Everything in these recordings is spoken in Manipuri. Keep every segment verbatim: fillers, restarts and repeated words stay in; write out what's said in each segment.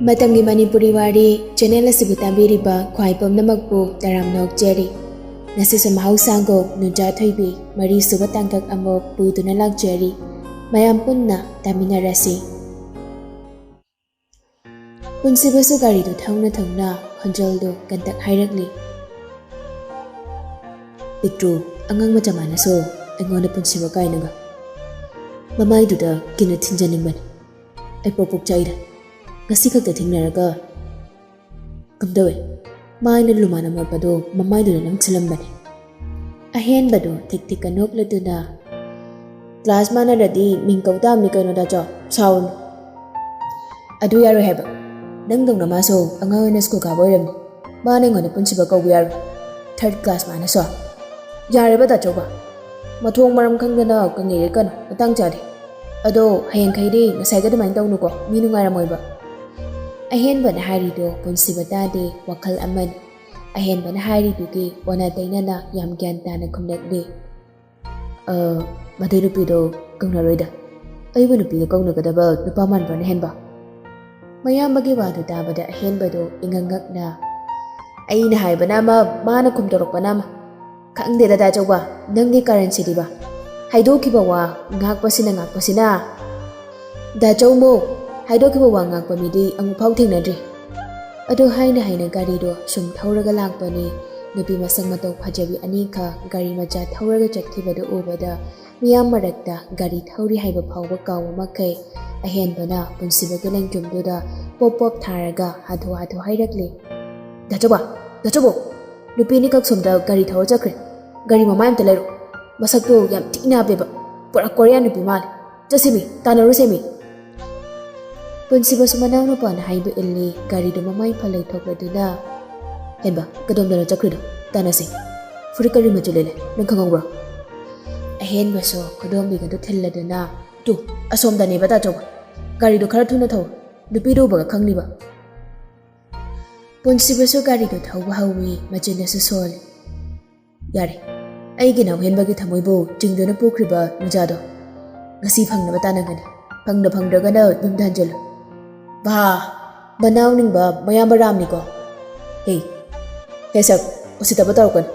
ꯃꯇꯝꯒꯤ ꯃꯅꯤꯄꯨꯔꯤ ꯋꯥꯔꯤ ꯆꯦꯅꯦꯜ ꯑꯁꯤꯕꯨ ꯇꯥꯕꯤꯔꯤꯕ ꯈ꯭ꯋꯥꯏ ꯄꯨꯝꯅꯃꯛꯄꯨ ꯇꯔꯥꯝꯅ ꯑꯣꯛꯆꯔꯤ꯫ ꯉꯁꯤꯁꯨ ꯃꯍꯧꯁꯥꯒꯨꯝ ꯅꯨꯡꯖꯥ ꯊꯣꯏꯕꯤ ꯃꯔꯤꯁꯨꯕ ꯇꯥꯡꯀꯛ ꯑꯃꯨꯛ ꯄꯨꯗꯨꯅ ꯂꯥꯛꯆꯔꯤ꯫ ꯃꯌꯥꯝ ꯄꯨꯟꯅ ꯇꯥꯃꯤꯟꯅꯔꯁꯤ꯫ ꯄꯨꯟꯁꯤꯕꯁꯨ ꯒꯥꯔꯤꯗꯨ ꯊꯧꯅ ꯊꯧꯅ ꯈꯣꯟꯖꯦꯜꯗꯨ ꯀꯟꯇꯛ ꯍꯥꯏꯔꯛꯂꯤ꯫ "ꯄꯤꯛꯇ꯭ꯔꯨ, ꯑꯉꯥꯡ ꯃꯆꯥ ꯃꯥꯅꯁꯨ ꯑꯩꯉꯣꯟꯗ ꯄꯨꯟꯁꯤꯕ ꯀꯥꯏꯅꯒ ꯃꯃꯥꯏꯗꯨꯗ ꯀꯤꯟꯅ ꯊꯤꯟꯖꯅꯤꯡꯕꯅꯤ꯫ ꯑꯩ ꯄ꯭ꯔꯣꯛ ꯄ꯭ꯔꯣꯛ ꯆꯥꯛꯏꯗ꯫ ꯉꯁꯤ ꯈꯛꯇ ꯊꯦꯡꯅꯔꯒ ꯀꯝꯗꯧꯋꯦ?" ꯃꯥꯏꯅ ꯂꯨꯃꯥꯏꯅ ꯃꯣꯠꯄꯗꯣ ꯃꯃꯥꯏꯗꯨꯗ ꯅꯝꯁꯤꯜꯂꯝꯕꯅꯤ꯫ ꯑꯍꯦꯟꯕꯗꯨ ꯊꯤꯛ ꯊꯤꯛꯀ ꯅꯣꯛꯂꯗꯨꯅ, "ꯀ꯭ꯂꯥꯁ ꯃꯥꯟꯅꯔꯗꯤ ꯃꯤꯡ ꯀꯧ ꯇꯥꯕꯅꯤ ꯀꯩꯅꯣ, ꯗꯥꯆꯧ, ꯁꯥꯎꯔꯨꯅꯨ꯫ ꯑꯗꯨ ꯌꯥꯔꯣꯏ ꯍꯥꯏꯕ꯫ ꯅꯪꯗꯧꯅ ꯃꯥꯁꯨ ꯑꯉꯥꯡ ꯑꯣꯏꯅ ꯁ꯭ꯀꯨꯜ ꯀꯥꯕ ꯑꯣꯏꯔꯝꯅꯤ꯫ ꯃꯥꯅ ꯑꯩꯉꯣꯟꯗ ꯄꯨꯟꯁꯤꯕ ꯀꯧꯕ ꯌꯥꯔꯣꯏ꯫ ꯊꯥꯔꯠ ꯀ꯭ꯂꯥꯁ ꯃꯥꯅꯁꯨ꯫ ꯌꯥꯔꯦꯕ ꯗꯥꯆꯧꯕ꯫ ꯃꯊꯣꯡ ꯃꯔꯝ ꯈꯪꯗꯅ ꯀꯪꯉꯩꯔꯦ ꯀꯩꯅꯣ, ꯃꯇꯥꯡ ꯆꯥꯗꯦ꯫ ꯑꯗꯣ ꯍꯌꯦꯡꯈꯩꯗꯤ ꯉꯁꯥꯏꯒ ꯑꯗꯨꯃꯥꯏꯅ ꯇꯧꯅꯨꯀꯣ, ꯃꯤ ꯅꯨꯡꯉꯥꯏꯔꯝꯃꯣꯏꯕ꯫" ꯑꯍꯦꯟꯕꯅ ꯍꯥꯏꯔꯤꯗꯣ ꯄꯨꯟꯁꯤꯕ ꯇꯥꯗꯦ, ꯋꯥꯈꯜ ꯑꯃꯅꯤ꯫ ꯑꯍꯦꯟꯕꯅ ꯍꯥꯏꯔꯤꯗꯨꯒꯤ ꯑꯣꯟꯅ ꯇꯩꯅꯅ ꯌꯥꯝ ꯒ꯭ꯌꯥꯟ ꯇꯥꯅ ꯈꯨꯝꯂꯛꯂꯤ꯫ "ꯑ, ꯃꯗꯩ ꯅꯨꯄꯤꯗꯣ ꯀꯧꯅꯔꯣꯏꯗ꯫ ꯑꯩꯕꯨ ꯅꯨꯄꯤꯒ ꯀꯧꯅꯒꯗꯕ ꯅꯨꯄꯥ ꯃꯥꯟꯕ꯭ꯔꯅꯦ ꯍꯦꯟꯕ?" ꯃꯌꯥꯝꯕꯒꯤ ꯋꯥꯗꯨ ꯇꯥꯕꯗ ꯑꯍꯦꯟꯕꯗꯣ ꯏꯉꯛ ꯉꯛꯅ, "ꯑꯩꯅ ꯍꯥꯏꯕꯅ ꯑꯃ, ꯃꯥꯅ ꯈꯨꯝꯗꯣꯔꯛꯄꯅ ꯑꯃ꯫ ꯈꯪꯗꯦꯗ, ꯗꯥꯆꯧꯕ, ꯅꯪꯒꯤ ꯀꯔꯟꯁꯤꯗꯤꯕ꯫ ꯍꯥꯏꯗꯣꯛꯈꯤꯕ ꯋꯥ ꯉꯥꯛꯄꯁꯤꯅ, ꯉꯥꯛꯄꯁꯤꯅ꯫ ꯗꯥꯆꯧꯃꯧ, ꯍꯥꯏꯗꯣꯛꯈꯤꯕ ꯋꯥ ꯉꯥꯛꯄ ꯃꯤꯗꯤ ꯑꯃꯨꯛꯐꯥꯎ ꯊꯦꯡꯅꯗ꯭ꯔꯤ꯫" ꯑꯗꯨ ꯍꯥꯏꯅ ꯍꯥꯏꯅ ꯒꯥꯔꯤꯗꯣ ꯁꯨꯝ ꯊꯧꯔꯒ ꯂꯥꯛꯄꯅꯤ꯫ ꯅꯨꯄꯤ ꯃꯁꯛ ꯃꯇꯧ ꯐꯖꯕꯤ ꯑꯅꯤꯈꯛ ꯒꯥꯔꯤ ꯃꯆꯥ ꯊꯧꯔꯒ ꯆꯠꯈꯤꯕꯗꯨ ꯎꯕꯗ ꯃꯤꯌꯥꯝ ꯃꯔꯛꯇ ꯒꯥꯔꯤ ꯊꯧꯔꯤ ꯍꯥꯏꯕ ꯐꯥꯎꯕ ꯀꯥꯎꯕ ꯃꯈꯩ ꯑꯍꯦꯟꯕꯅ ꯄꯨꯟꯁꯤꯕꯒꯤ ꯂꯦꯡꯖꯨꯝꯗꯨꯗ ꯄꯣꯞ ꯄꯣꯞ ꯊꯥꯔꯒ ꯍꯥꯊꯨ ꯍꯥꯊꯨ ꯍꯥꯏꯔꯛꯂꯤ꯫ "ꯗꯥꯆꯧꯕ, ꯗꯥꯆꯧꯕꯣ, ꯅꯨꯄꯤ ꯑꯅꯤꯈꯛ ꯁꯣꯝꯗ ꯒꯥꯔꯤ ꯊꯧꯔ ꯆꯠꯈ꯭ꯔꯦ꯫ ꯒꯥꯔꯤ ꯃꯃꯥꯏ ꯑꯝꯇ ꯂꯩꯔꯣ꯫ ꯃꯁꯛꯇꯣ ꯌꯥꯝ ꯊꯤ ꯅꯥꯞꯄꯦꯕ꯫ ꯄꯨꯔꯥ ꯀꯣꯔꯤꯌꯥ ꯅꯨꯄꯤ ꯃꯥꯜꯂꯦ꯫ ꯆꯠꯁꯤꯃꯤ, ꯇꯥꯟꯅꯔꯨꯁꯦꯃꯤ꯫" ꯄꯨꯟꯁꯤꯕꯁꯨ ꯃꯅꯥꯎꯅꯨꯄꯥꯅ ꯍꯥꯏꯕ ꯏꯜꯂꯤ꯫ ꯒꯥꯔꯤꯗꯨ ꯃꯃꯥꯏ ꯐ ꯂꯩꯊꯣꯛꯂꯗꯨꯅ, "ꯍꯦꯟꯕ, ꯀꯗꯣꯝꯗꯅꯣ ꯆꯠꯈ꯭ꯔꯤꯗꯣ? ꯇꯥꯟꯅꯁꯤ꯫ ꯐꯨꯔꯤꯠ ꯀꯔꯤ ꯃꯆꯨ ꯂꯤꯠꯂꯦ, ꯅꯪ ꯈꯪꯍꯧꯕ꯭ꯔꯣ?" ꯑꯍꯦꯟꯕꯁꯨ ꯈꯨꯗꯣꯝꯕꯤꯒꯗꯨ ꯊꯤꯜꯂꯗꯨꯅ, "ꯇꯨ, ꯑꯁꯣꯝꯗꯅꯦꯕ ꯗꯥꯆꯧꯕ꯫ ꯒꯥꯔꯤꯗꯨ ꯈꯔ ꯊꯨꯅ ꯊꯧ꯫ ꯅꯨꯄꯤꯗꯨ ꯎꯕꯒ ꯈꯪꯅꯤꯕ꯫" ꯄꯨꯟꯁꯤꯕꯁꯨ ꯒꯥꯔꯤꯗꯨ ꯊꯧꯕ ꯍꯧꯏ꯫ ꯃꯆꯤꯟꯅꯁꯨ ꯁꯣꯜꯂꯤ꯫ "ꯌꯥꯔꯦ, ꯑꯩꯒꯤ ꯅꯥꯎꯍꯦꯟꯕꯒꯤ ꯊꯃꯣꯏꯕꯨ ꯆꯤꯡꯗꯨꯅ ꯄꯨꯈ꯭ꯔꯤꯕ ꯅꯨꯖꯥꯗꯣ ꯉꯁꯤ ꯐꯪꯅꯕ ꯇꯥꯟꯅꯒꯅꯤ꯫ ꯐꯪꯗ ꯐꯪꯗ꯭ꯔꯒꯅ ꯌꯨꯝꯗ ꯍꯟꯖꯤꯜꯂꯨ꯫" "ꯚꯥ, ꯃꯅꯥꯎ ꯅꯤꯡꯕ ꯃꯌꯥꯝꯕ ꯔꯥꯝꯅꯤꯀꯣ꯫ ꯍꯦ, ꯍꯦ ꯁꯛ, ꯎꯁꯤꯠꯇꯕ ꯇꯧꯔꯛꯀꯅꯨ꯫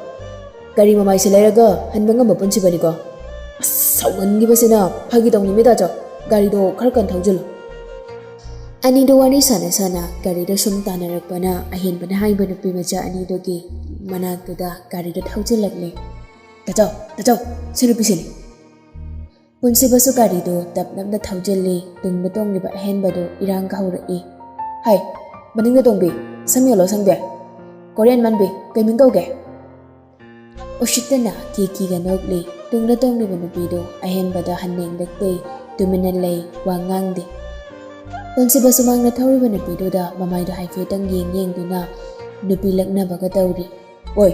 ꯒꯥꯔꯤ ꯃꯃꯥꯏꯁꯦ ꯂꯩꯔꯒ ꯍꯟꯕ ꯉꯝꯕ ꯄꯨꯟꯁꯤꯕꯅꯤꯀꯣ꯫ ꯑꯁ, ꯁꯥꯎꯒꯟꯈꯤꯕꯁꯤꯅ꯫ ꯐꯥꯒꯤ ꯇꯧꯅꯤꯃꯤ ꯇꯥꯆꯧ, ꯒꯥꯔꯤꯗꯣ ꯈꯔ ꯀꯟ ꯊꯧꯖꯤꯜꯂꯨ꯫ ꯑꯅꯤꯗꯣ ꯋꯥꯔꯤ ꯁꯥꯟꯅ ꯁꯥꯟꯅ ꯒꯥꯔꯤꯗꯣ ꯁꯨꯝ ꯇꯥꯟꯅꯔꯛꯄꯅ ꯑꯍꯦꯟꯕꯅ ꯍꯥꯏꯕ ꯅꯨꯄꯤ ꯃꯆꯥ ꯑꯅꯤꯗꯨꯒꯤ ꯃꯅꯥꯛꯇꯨꯗ ꯒꯥꯔꯤꯗꯣ ꯊꯧꯖꯤꯜꯂꯛꯂꯦ꯫ ꯇꯥꯆꯧ, ꯇꯥꯆꯧ, ꯁꯤ ꯅꯨꯄꯤꯁꯤꯅꯦ꯫ ꯄꯨꯟꯁꯤꯕꯁꯨ ꯒꯥꯔꯤꯗꯨ ꯇꯞ ꯅꯞꯅ ꯊꯧꯖꯤꯜꯂꯤ꯫ ꯇꯨꯡꯗ ꯇꯣꯡꯂꯤꯕ ꯑꯍꯦꯟꯕꯗꯨ ꯏꯔꯥꯡ ꯍꯧꯔꯛꯏ꯫ ꯍꯥꯏ, ꯃꯅꯤꯡꯗ ꯇꯣꯡꯕꯤ, ꯁꯝ ꯌꯦꯜꯂꯣ ꯁꯪꯕꯤ, ꯀꯣꯔꯤꯌꯟ ꯃꯥꯟꯕꯤ, ꯀꯩ ꯃꯤꯡ ꯀꯧꯒꯦ? ꯎꯁꯤꯠꯇꯅ ꯀꯤ ꯀꯤꯒ ꯅꯣꯛꯂꯤ꯫ ꯇꯨꯡꯗ ꯇꯣꯡꯂꯤꯕ ꯅꯨꯄꯤꯗꯨ ꯑꯍꯦꯟꯕꯗ ꯍꯟꯅ ꯌꯦꯡꯂꯛꯇꯦ, ꯇꯨꯃꯤꯟꯅ ꯂꯩ, ꯋꯥ ꯉꯥꯡꯗꯦ꯫ ꯄꯨꯟꯁꯤꯕꯁꯨ ꯃꯥꯡꯗ ꯊꯧꯔꯤꯕ ꯅꯨꯄꯤꯗꯨꯗ ꯃꯃꯥꯏꯗꯣ ꯍꯥꯏꯐꯦꯠꯇꯪ ꯌꯦꯡ ꯌꯦꯡꯗꯨꯅ ꯅꯨꯄꯤ ꯂꯛꯅꯕꯒ ꯇꯧꯔꯤ꯫ ꯑꯣꯏ,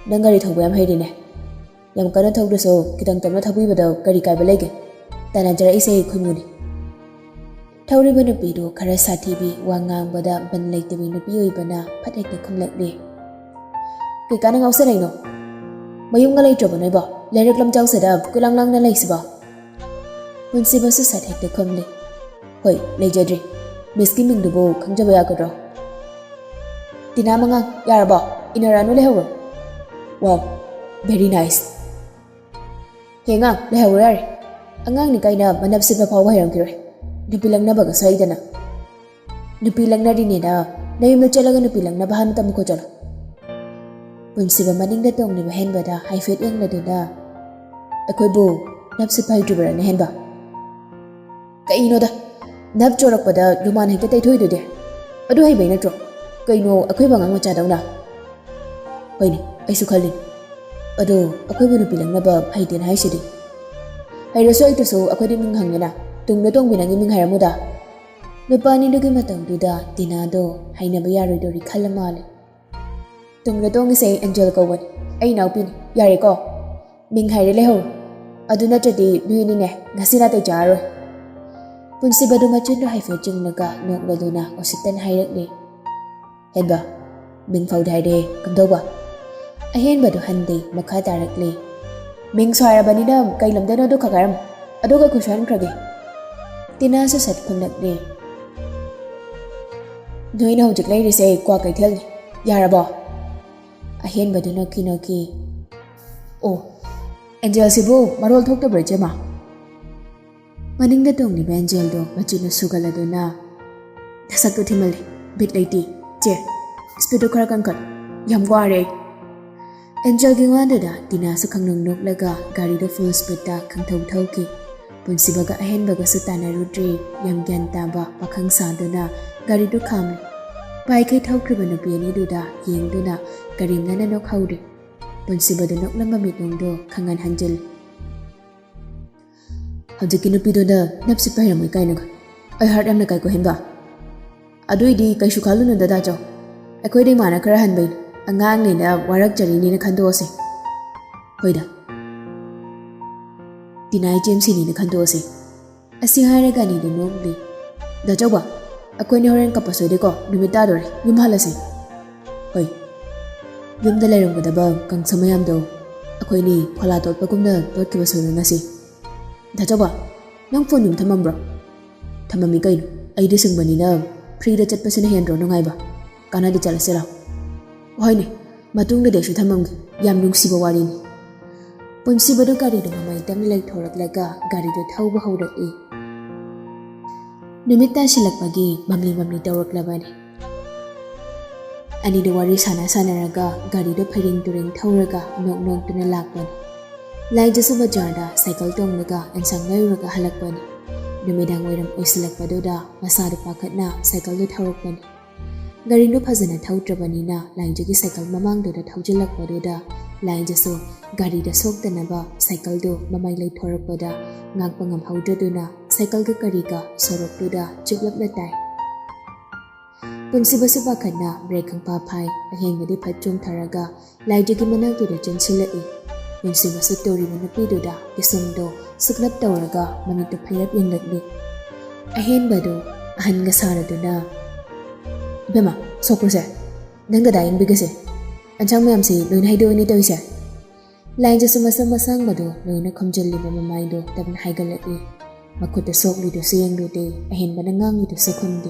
ꯅꯪ ꯒꯥꯔꯤ ꯊꯧꯕ ꯌꯥꯝ ꯍꯩꯔꯤꯅꯦ꯫ ꯌꯥꯝ ꯀꯟꯅ ꯊꯧꯗ꯭ꯔꯁꯨ ꯈꯤꯇꯪ ꯇꯞꯅ ꯊꯧꯕꯤꯕꯗ ꯀꯔꯤ ꯀꯥꯏꯕ ꯂꯩꯒꯦ? ꯇꯥꯟꯅꯖꯔꯛꯏꯁꯦ ꯈꯨꯟꯃꯨꯅꯤ꯫ ꯊꯧꯔꯤꯕ ꯅꯨꯄꯤꯗꯨ ꯈꯔ ꯁꯥꯊꯤꯕꯤ, ꯋꯥ ꯉꯥꯡꯕꯗ ꯕꯟ ꯂꯩꯇꯕꯤ ꯅꯨꯄꯤ ꯑꯣꯏꯕꯅ ꯐꯠ ꯍꯦꯛꯇ ꯈꯨꯝꯂꯛꯂꯦ꯫ ꯀꯩꯀꯥꯟꯅ ꯉꯥꯎꯁꯟꯅꯩꯅꯣ? ꯃꯌꯨꯝꯒ ꯂꯩꯇ꯭ꯔꯕꯣ ꯅꯣꯏꯕꯣ? ꯂꯩꯔꯛ ꯂꯝꯖꯥꯎꯁꯤꯗ ꯀꯣꯏꯂꯥꯡ ꯂꯥꯡꯅ ꯂꯩꯁꯤꯕꯣ? ꯄꯨꯟꯁꯤꯕꯁꯨ ꯁꯠ ꯍꯦꯛꯇ ꯈꯨꯝꯂꯦ꯫ ꯍꯣꯏ, ꯂꯩꯖꯗ꯭ꯔꯤ꯫ ꯃꯤꯁꯀꯤ ꯃꯤꯡꯗꯨꯕꯨ ꯈꯪꯖꯕ ꯌꯥꯒꯗ꯭ꯔꯣ? ꯇꯤꯅꯥ ꯃꯉꯥꯡ, ꯌꯥꯔꯕꯣ? ꯏꯟꯅꯔꯛꯑꯅꯨ, ꯂꯩꯍꯧꯔꯣ꯫ Wow, very nice꯫ ꯍꯦ ꯑꯉꯥꯡ, ꯂꯩꯍꯧꯔꯣ ꯌꯥꯔꯦ꯫ ꯑꯉꯥꯡꯅꯤ ꯀꯥꯏꯅ ꯃꯅꯞ ꯁꯤꯠꯄ ꯐꯥꯎꯕ ꯍꯩꯔꯝꯈꯤꯔꯣꯏ꯫ ꯅꯨꯄꯤ ꯂꯛꯅꯕꯒ ꯁꯣꯏꯗꯅ꯫ ꯅꯨꯄꯤ ꯂꯛꯅꯔꯤꯅꯦꯅ ꯅꯌꯨꯝꯗ ꯆꯠꯂꯒ ꯅꯨꯄꯤ ꯂꯛꯅꯕ ꯍꯥꯟꯅ ꯇꯝꯃꯨꯀꯣ, ꯆꯠꯂꯣ꯫ ꯄꯨꯟꯁꯤꯕ ꯃꯅꯤꯡꯗ ꯇꯣꯡꯂꯤꯕ ꯍꯦꯟꯕꯗ ꯍꯥꯏꯐꯦꯠ ꯌꯦꯡꯂꯗꯨꯅ, ꯑꯩꯈꯣꯏꯕꯨ ꯅꯞ ꯁꯤꯠꯄ ꯍꯩꯇ꯭ꯔꯤꯕꯔꯅꯦ, ꯍꯦꯟꯕ? ꯀꯩꯅꯣꯗ, ꯅꯞ ꯆꯣꯔꯛꯄꯗ ꯔꯨꯃꯥꯟ ꯍꯦꯛꯇ ꯇꯩꯊꯣꯛꯏꯗꯨꯗꯤ꯫ ꯑꯗꯨ ꯍꯩꯕꯩ ꯅꯠꯇ꯭ꯔꯣ? ꯀꯩꯅꯣ, ꯑꯩꯈꯣꯏꯕꯨ ꯑꯉꯥꯡ ꯃꯆꯥꯗꯧꯅ? ꯍꯣꯏꯅꯦ, ꯑꯩꯁꯨ ꯈꯜꯂꯤ꯫ ꯑꯗꯣ, ꯑꯩꯈꯣꯏꯕꯨ ꯅꯨꯄꯤ ꯂꯛꯅꯕ ꯍꯩꯇꯦꯅ ꯍꯥꯏꯁꯤꯗꯤ? ꯍꯩꯔꯁꯨ ꯍꯩꯇ꯭ꯔꯁꯨ ꯑꯩꯈꯣꯏꯗꯤ ꯃꯤꯡ ꯍꯪꯉꯦꯅ꯫ ꯇꯨꯡꯗ ꯇꯣꯡꯕꯤ ꯅꯪꯒꯤ ꯃꯤꯡ ꯍꯥꯏꯔꯝꯃꯨꯗ꯫ ꯅꯨꯄꯥ ꯑꯅꯤꯗꯨꯒꯤ ꯃꯇꯧꯗꯨꯗ ꯇꯤꯅꯥꯗꯣ ꯍꯩꯅꯕ ꯌꯥꯔꯣꯏꯗꯧꯔꯤ ꯈꯜꯂ ꯃꯥꯜꯂꯦ꯫ ꯇꯨꯡꯗ ꯇꯣꯡꯉꯤꯁꯦ ꯑꯦꯟꯖꯦꯜ ꯀꯧꯕꯅꯤ, ꯑꯩ ꯏꯅꯥꯎꯄꯤꯅꯤ꯫ ꯌꯥꯔꯦꯀꯣ? ꯃꯤꯡ ꯍꯥꯏꯔꯦ ꯂꯩꯍꯧꯔꯣ꯫ ꯑꯗꯨ ꯅꯠꯇ꯭ꯔꯗꯤ ꯅꯣꯏ ꯑꯅꯤꯅꯦ ꯉꯁꯤ ꯅꯥꯇꯩ ꯆꯥꯔꯔꯣꯏ꯫ ꯄꯨꯟꯁꯤꯕꯗꯨ ꯃꯆꯤꯟꯗꯨ ꯍꯥꯏꯐꯦꯠ ꯆꯤꯡꯂꯒ ꯅꯣꯛꯂꯗꯨꯅ ꯎꯁꯤꯠꯇꯅ ꯍꯥꯏꯔꯛꯂꯦ꯫ ꯍꯦꯟꯕ, ꯃꯤꯡ ꯐꯥꯎꯗꯤ ꯍꯥꯏꯔꯦ, ꯀꯝꯗꯧꯕ? ꯑꯍꯦꯟꯕꯗꯨ ꯍꯟꯗꯦ, ꯃꯈꯥ ꯇꯥꯔꯛꯂꯦ꯫ ꯃꯤꯡꯁꯨ ꯍꯥꯏꯔꯕꯅꯤꯅ ꯀꯩ ꯂꯝꯗꯩꯅꯣꯗꯨ ꯈꯛ ꯍꯥꯏꯔꯝꯃꯨ, ꯑꯗꯨꯒ ꯑꯩꯈꯣꯏꯁꯨ ꯍꯟꯈ꯭ꯔꯒꯦ꯫ ꯇꯤꯅꯥꯁꯨ ꯁꯠ ꯈꯨꯝꯂꯛꯂꯦ꯫ "ꯅꯣꯏꯅ ꯍꯧꯖꯤꯛ ꯂꯩꯔꯤꯁꯦ ꯀ꯭ꯋꯥꯀꯩꯊꯦꯜꯅꯤ, ꯌꯥꯔꯕꯣ?" ꯑꯍꯦꯟꯕꯗꯨ ꯅꯣꯛꯈꯤ ꯅꯣꯛꯈꯤ꯫ "ꯑꯣ, ꯑꯦꯟꯖꯦꯜꯁꯤꯕꯨ ꯃꯔꯣꯜ ꯊꯣꯛꯇꯕ꯭ꯔꯣ, ꯏꯆꯦꯃ?" ꯃꯅꯤꯡꯗ ꯇꯣꯡꯂꯤꯕ ꯑꯦꯟꯖꯦꯜꯗꯣ ꯃꯆꯤꯟꯅ ꯁꯨꯒꯠꯂꯗꯨꯅ, "ꯅꯁꯛꯇꯨ ꯊꯤꯃꯜꯂꯦ, ꯕꯤꯠ ꯂꯩꯇꯦ꯫ ꯆꯦ, ꯁ꯭ꯄꯤꯗꯇꯨ ꯈꯔ ꯀꯟꯈꯠ, ꯌꯥꯝ ꯋꯥꯔꯦ ꯑꯩ꯫" ꯑꯦꯟꯖꯦꯜꯒꯤ ꯋꯥꯗꯨꯗ ꯇꯤꯅꯥꯁꯨ ꯈꯪꯅꯣꯡ ꯅꯣꯛꯂꯒ ꯒꯥꯔꯤꯗꯨ ꯐꯨꯜ ꯁ꯭ꯄꯤꯗꯇ ꯈꯪꯊꯧ ꯊꯧꯈꯤ꯫ ꯄꯨꯟꯁꯤꯕꯒ ꯑꯍꯦꯟꯕꯒꯁꯨ ꯇꯥꯟꯅꯔꯨꯗ꯭ꯔꯦ꯫ ꯌꯥꯝ ꯒ꯭ꯌꯥꯟ ꯇꯥꯕ ꯄꯥꯈꯪ ꯁꯥꯗꯨꯅ ꯒꯥꯔꯤꯗꯨ ꯈꯥꯝꯂꯦ꯫ ꯄꯥꯏꯈꯩ ꯊꯧꯈ꯭ꯔꯤꯕ ꯅꯨꯄꯤ ꯑꯅꯤꯗꯨꯗ ꯌꯦꯡꯗꯨꯅ ꯀꯔꯦꯝꯅꯅ ꯅꯣꯛꯍꯧꯔꯦ꯫ ꯄꯨꯟꯁꯤꯕꯗꯨ ꯅꯣꯛꯂꯝꯕ ꯃꯤꯠꯌꯦꯡꯗꯣ ꯈꯪꯍꯟ ꯍꯟꯖꯤꯜꯂꯤ꯫ "ꯍꯧꯖꯤꯛꯀꯤ ꯅꯨꯄꯤꯗꯨꯅ ꯅꯞꯁꯤꯠꯄ ꯍꯩꯔꯝꯃꯣꯏ ꯀꯥꯏꯅꯒ꯫ ꯑꯩ ꯍꯥꯔꯠ ꯌꯥꯝꯅ ꯀꯥꯏꯀꯣ ꯍꯦꯟꯕ꯫ ꯑꯗꯨꯏꯗꯤ ꯀꯩꯁꯨ ꯈꯜꯂꯨꯅꯨꯗ ꯗꯥꯆꯧ꯫ ꯑꯩꯈꯣꯏꯗ ꯏꯃꯥꯅ ꯈꯔ ꯍꯟꯕꯩꯅꯤ꯫ ꯑꯉꯥꯡꯅꯦꯅ ꯋꯥꯔꯛꯆꯔꯤꯅꯦꯅ ꯈꯟꯗꯣꯛꯑꯁꯦ꯫ ꯍꯣꯏꯗ, ꯇꯤꯅꯥ ꯏꯆꯦꯝꯁꯤꯅꯤꯅ ꯈꯟꯗꯣꯛꯑꯁꯦ꯫" ꯑꯁꯤ ꯍꯥꯏꯔꯒ ꯑꯅꯤꯗꯨ ꯅꯣꯛꯂꯤ꯫ "ꯗꯥꯆꯧꯕ, ꯑꯩꯈꯣꯏꯅꯤ ꯍꯣꯔꯦꯟ ꯀꯞꯄ ꯁꯣꯏꯗꯦꯀꯣ, ꯅꯨꯃꯤꯠ ꯇꯥꯗꯣꯔꯦ, ꯌꯨꯝ ꯍꯜꯂꯁꯤ꯫" "ꯍꯣꯏ, ꯌꯨꯝꯗ ꯂꯩꯔꯝꯒꯗꯕ ꯀꯥꯡꯁꯝ ꯃꯌꯥꯝꯗꯣ ꯑꯩꯈꯣꯏꯅꯤ ꯐꯣꯂꯥ ꯇꯣꯠꯄꯒꯨꯝꯅ ꯇꯣꯠꯈꯤꯕ ꯁꯣꯏꯔꯣꯏ ꯉꯁꯤ꯫ ꯗꯥꯆꯧꯕ, ꯅꯪ ꯐꯣꯟ ꯌꯨꯝ ꯊꯝꯃꯝꯕ꯭ꯔꯣ?" "ꯊꯝꯃꯝꯃꯤ ꯀꯩꯅꯣ, ꯑꯩꯗꯤ ꯁꯤꯡꯕꯅꯤꯅ ꯐ꯭ꯔꯤꯗ ꯆꯠꯄꯁꯤꯅ ꯍꯦꯟꯗ꯭ꯔꯣ ꯅꯨꯡꯉꯥꯏꯕ? ꯀꯥꯟꯅꯗꯦ, ꯆꯠꯂꯁꯤ ꯂꯥꯎ꯫" "ꯍꯣꯏꯅꯦ, ꯃꯇꯨꯡꯗꯗꯤ ꯑꯩꯁꯨ ꯊꯝꯃꯝꯒꯦ, ꯌꯥꯝ ꯅꯨꯡꯁꯤꯕ ꯋꯥꯔꯤꯅꯤ꯫" ꯄꯨꯟꯁꯤꯕꯗꯨ ꯒꯥꯔꯤꯗꯨ ꯃꯃꯥꯏ ꯇꯞꯅ ꯂꯩꯊꯣꯔꯛꯂꯒ ꯒꯥꯔꯤꯗꯨ ꯊꯧꯕ ꯍꯧꯔꯛꯏ꯫ ꯅꯨꯃꯤꯠ ꯇꯥꯁꯤꯜꯂꯛꯄꯒꯤ ꯃꯝꯂꯤ ꯃꯝꯂꯤ ꯇꯧꯔꯛꯂꯕꯅꯤ꯫ ꯑꯅꯤꯗꯨ ꯋꯥꯔꯤ ꯁꯥꯟꯅ ꯁꯥꯟꯅꯔꯒ ꯒꯥꯔꯤꯗꯨ ꯐꯩꯔꯦꯡ ꯇꯨꯔꯦꯡ ꯊꯧꯔꯒ ꯅꯣꯛ ꯅꯣꯛꯇꯨꯅ ꯂꯥꯛꯄꯅꯤ꯫ ꯂꯥꯏꯖꯁꯨ ꯕꯖꯥꯔꯗ ꯁꯥꯏꯀꯜ ꯇꯣꯡꯂꯒ ꯑꯦꯟꯁꯥꯡ ꯂꯩꯔꯨꯔꯒ ꯍꯜꯂꯛꯄꯅꯤ꯫ ꯅꯨꯃꯤꯗꯥꯡ ꯋꯥꯏꯔꯝ ꯑꯣꯏꯁꯤꯜꯂꯛꯄꯗꯨꯗ ꯃꯁꯥꯗꯨ ꯄꯥꯈꯠꯅ ꯁꯥꯏꯀꯜꯗꯨ ꯊꯧꯔꯛꯄꯅꯤ꯫ ꯒꯥꯔꯤꯗꯨ ꯐꯖꯅ ꯊꯧꯗ꯭ꯔꯕꯅꯤꯅ ꯂꯥꯏꯖꯒꯤ ꯁꯥꯏꯀꯜ ꯃꯃꯥꯡꯗꯨꯗ ꯊꯧꯖꯤꯜꯂꯛꯄꯗꯨꯗ ꯂꯥꯏꯖꯁꯨ ꯒꯥꯔꯤꯗ ꯁꯣꯛꯇꯅꯕ ꯁꯥꯏꯀꯜꯗꯨ ꯃꯃꯥꯏ ꯂꯩꯊꯣꯔꯛꯄꯗ ꯉꯥꯛꯄ ꯉꯝꯍꯧꯗ꯭ꯔꯗꯨꯅ ꯁꯥꯏꯀꯜꯒ ꯀꯔꯤꯒ ꯁꯣꯔꯣꯛꯇꯨꯗ ꯆꯤꯛꯂꯞꯅ ꯇꯥꯏ꯫ ꯄꯨꯟꯁꯤꯕꯁꯨ ꯄꯥꯈꯠꯅ ꯕ꯭ꯔꯦꯛ ꯈꯪꯐꯥ ꯐꯥꯏ꯫ ꯑꯍꯦꯟꯕꯗꯤ ꯐꯠ ꯆꯣꯡꯊꯔꯒ ꯂꯥꯏꯖꯒꯤ ꯃꯅꯥꯛꯇꯨꯗ ꯆꯦꯟꯁꯤꯜꯂꯛꯏ꯫ ꯄꯨꯟꯁꯤꯕꯁꯨ ꯇꯧꯔꯤꯕ ꯅꯨꯄꯤꯗꯨꯗ ꯄꯤꯁꯨꯝꯗꯣ ꯁꯨꯛꯂꯞ ꯇꯧꯔꯒ ꯃꯃꯤꯠꯇꯨ ꯐꯩꯔꯞ ꯌꯦꯡꯂꯛꯂꯤ꯫ ꯑꯍꯦꯟꯕꯗꯨ ꯑꯍꯟꯒ ꯁꯥꯔꯗꯨꯅ, "ꯏꯕꯦꯝꯃ, ꯁꯣꯛꯄ꯭ꯔꯣꯁꯦ? ꯅꯪ ꯗꯗꯥ ꯌꯦꯡꯕꯤꯒꯁꯦ꯫ ꯑꯦꯟꯁꯥꯡ ꯃꯌꯥꯝꯁꯤ ꯂꯣꯏꯅ ꯍꯩꯗꯣꯛꯏꯅꯦ ꯇꯧꯔꯤꯁꯦ꯫" ꯂꯥꯏꯖꯁꯨ ꯃꯁꯝ ꯑꯁꯥꯡꯕꯗꯨ ꯂꯣꯏꯅ ꯈꯨꯝꯖꯤꯜꯂꯤꯕ ꯃꯃꯥꯏꯗꯨ ꯇꯞꯅ ꯍꯥꯏꯒꯠꯂꯛꯏ꯫ ꯃꯈꯨꯠꯇ ꯁꯣꯛꯂꯤꯗꯨꯁꯨ ꯌꯦꯡꯂꯨꯗꯦ, ꯑꯍꯦꯟꯕꯅ ꯉꯥꯡꯂꯤꯗꯨꯁꯨ ꯈꯨꯝꯗꯦ꯫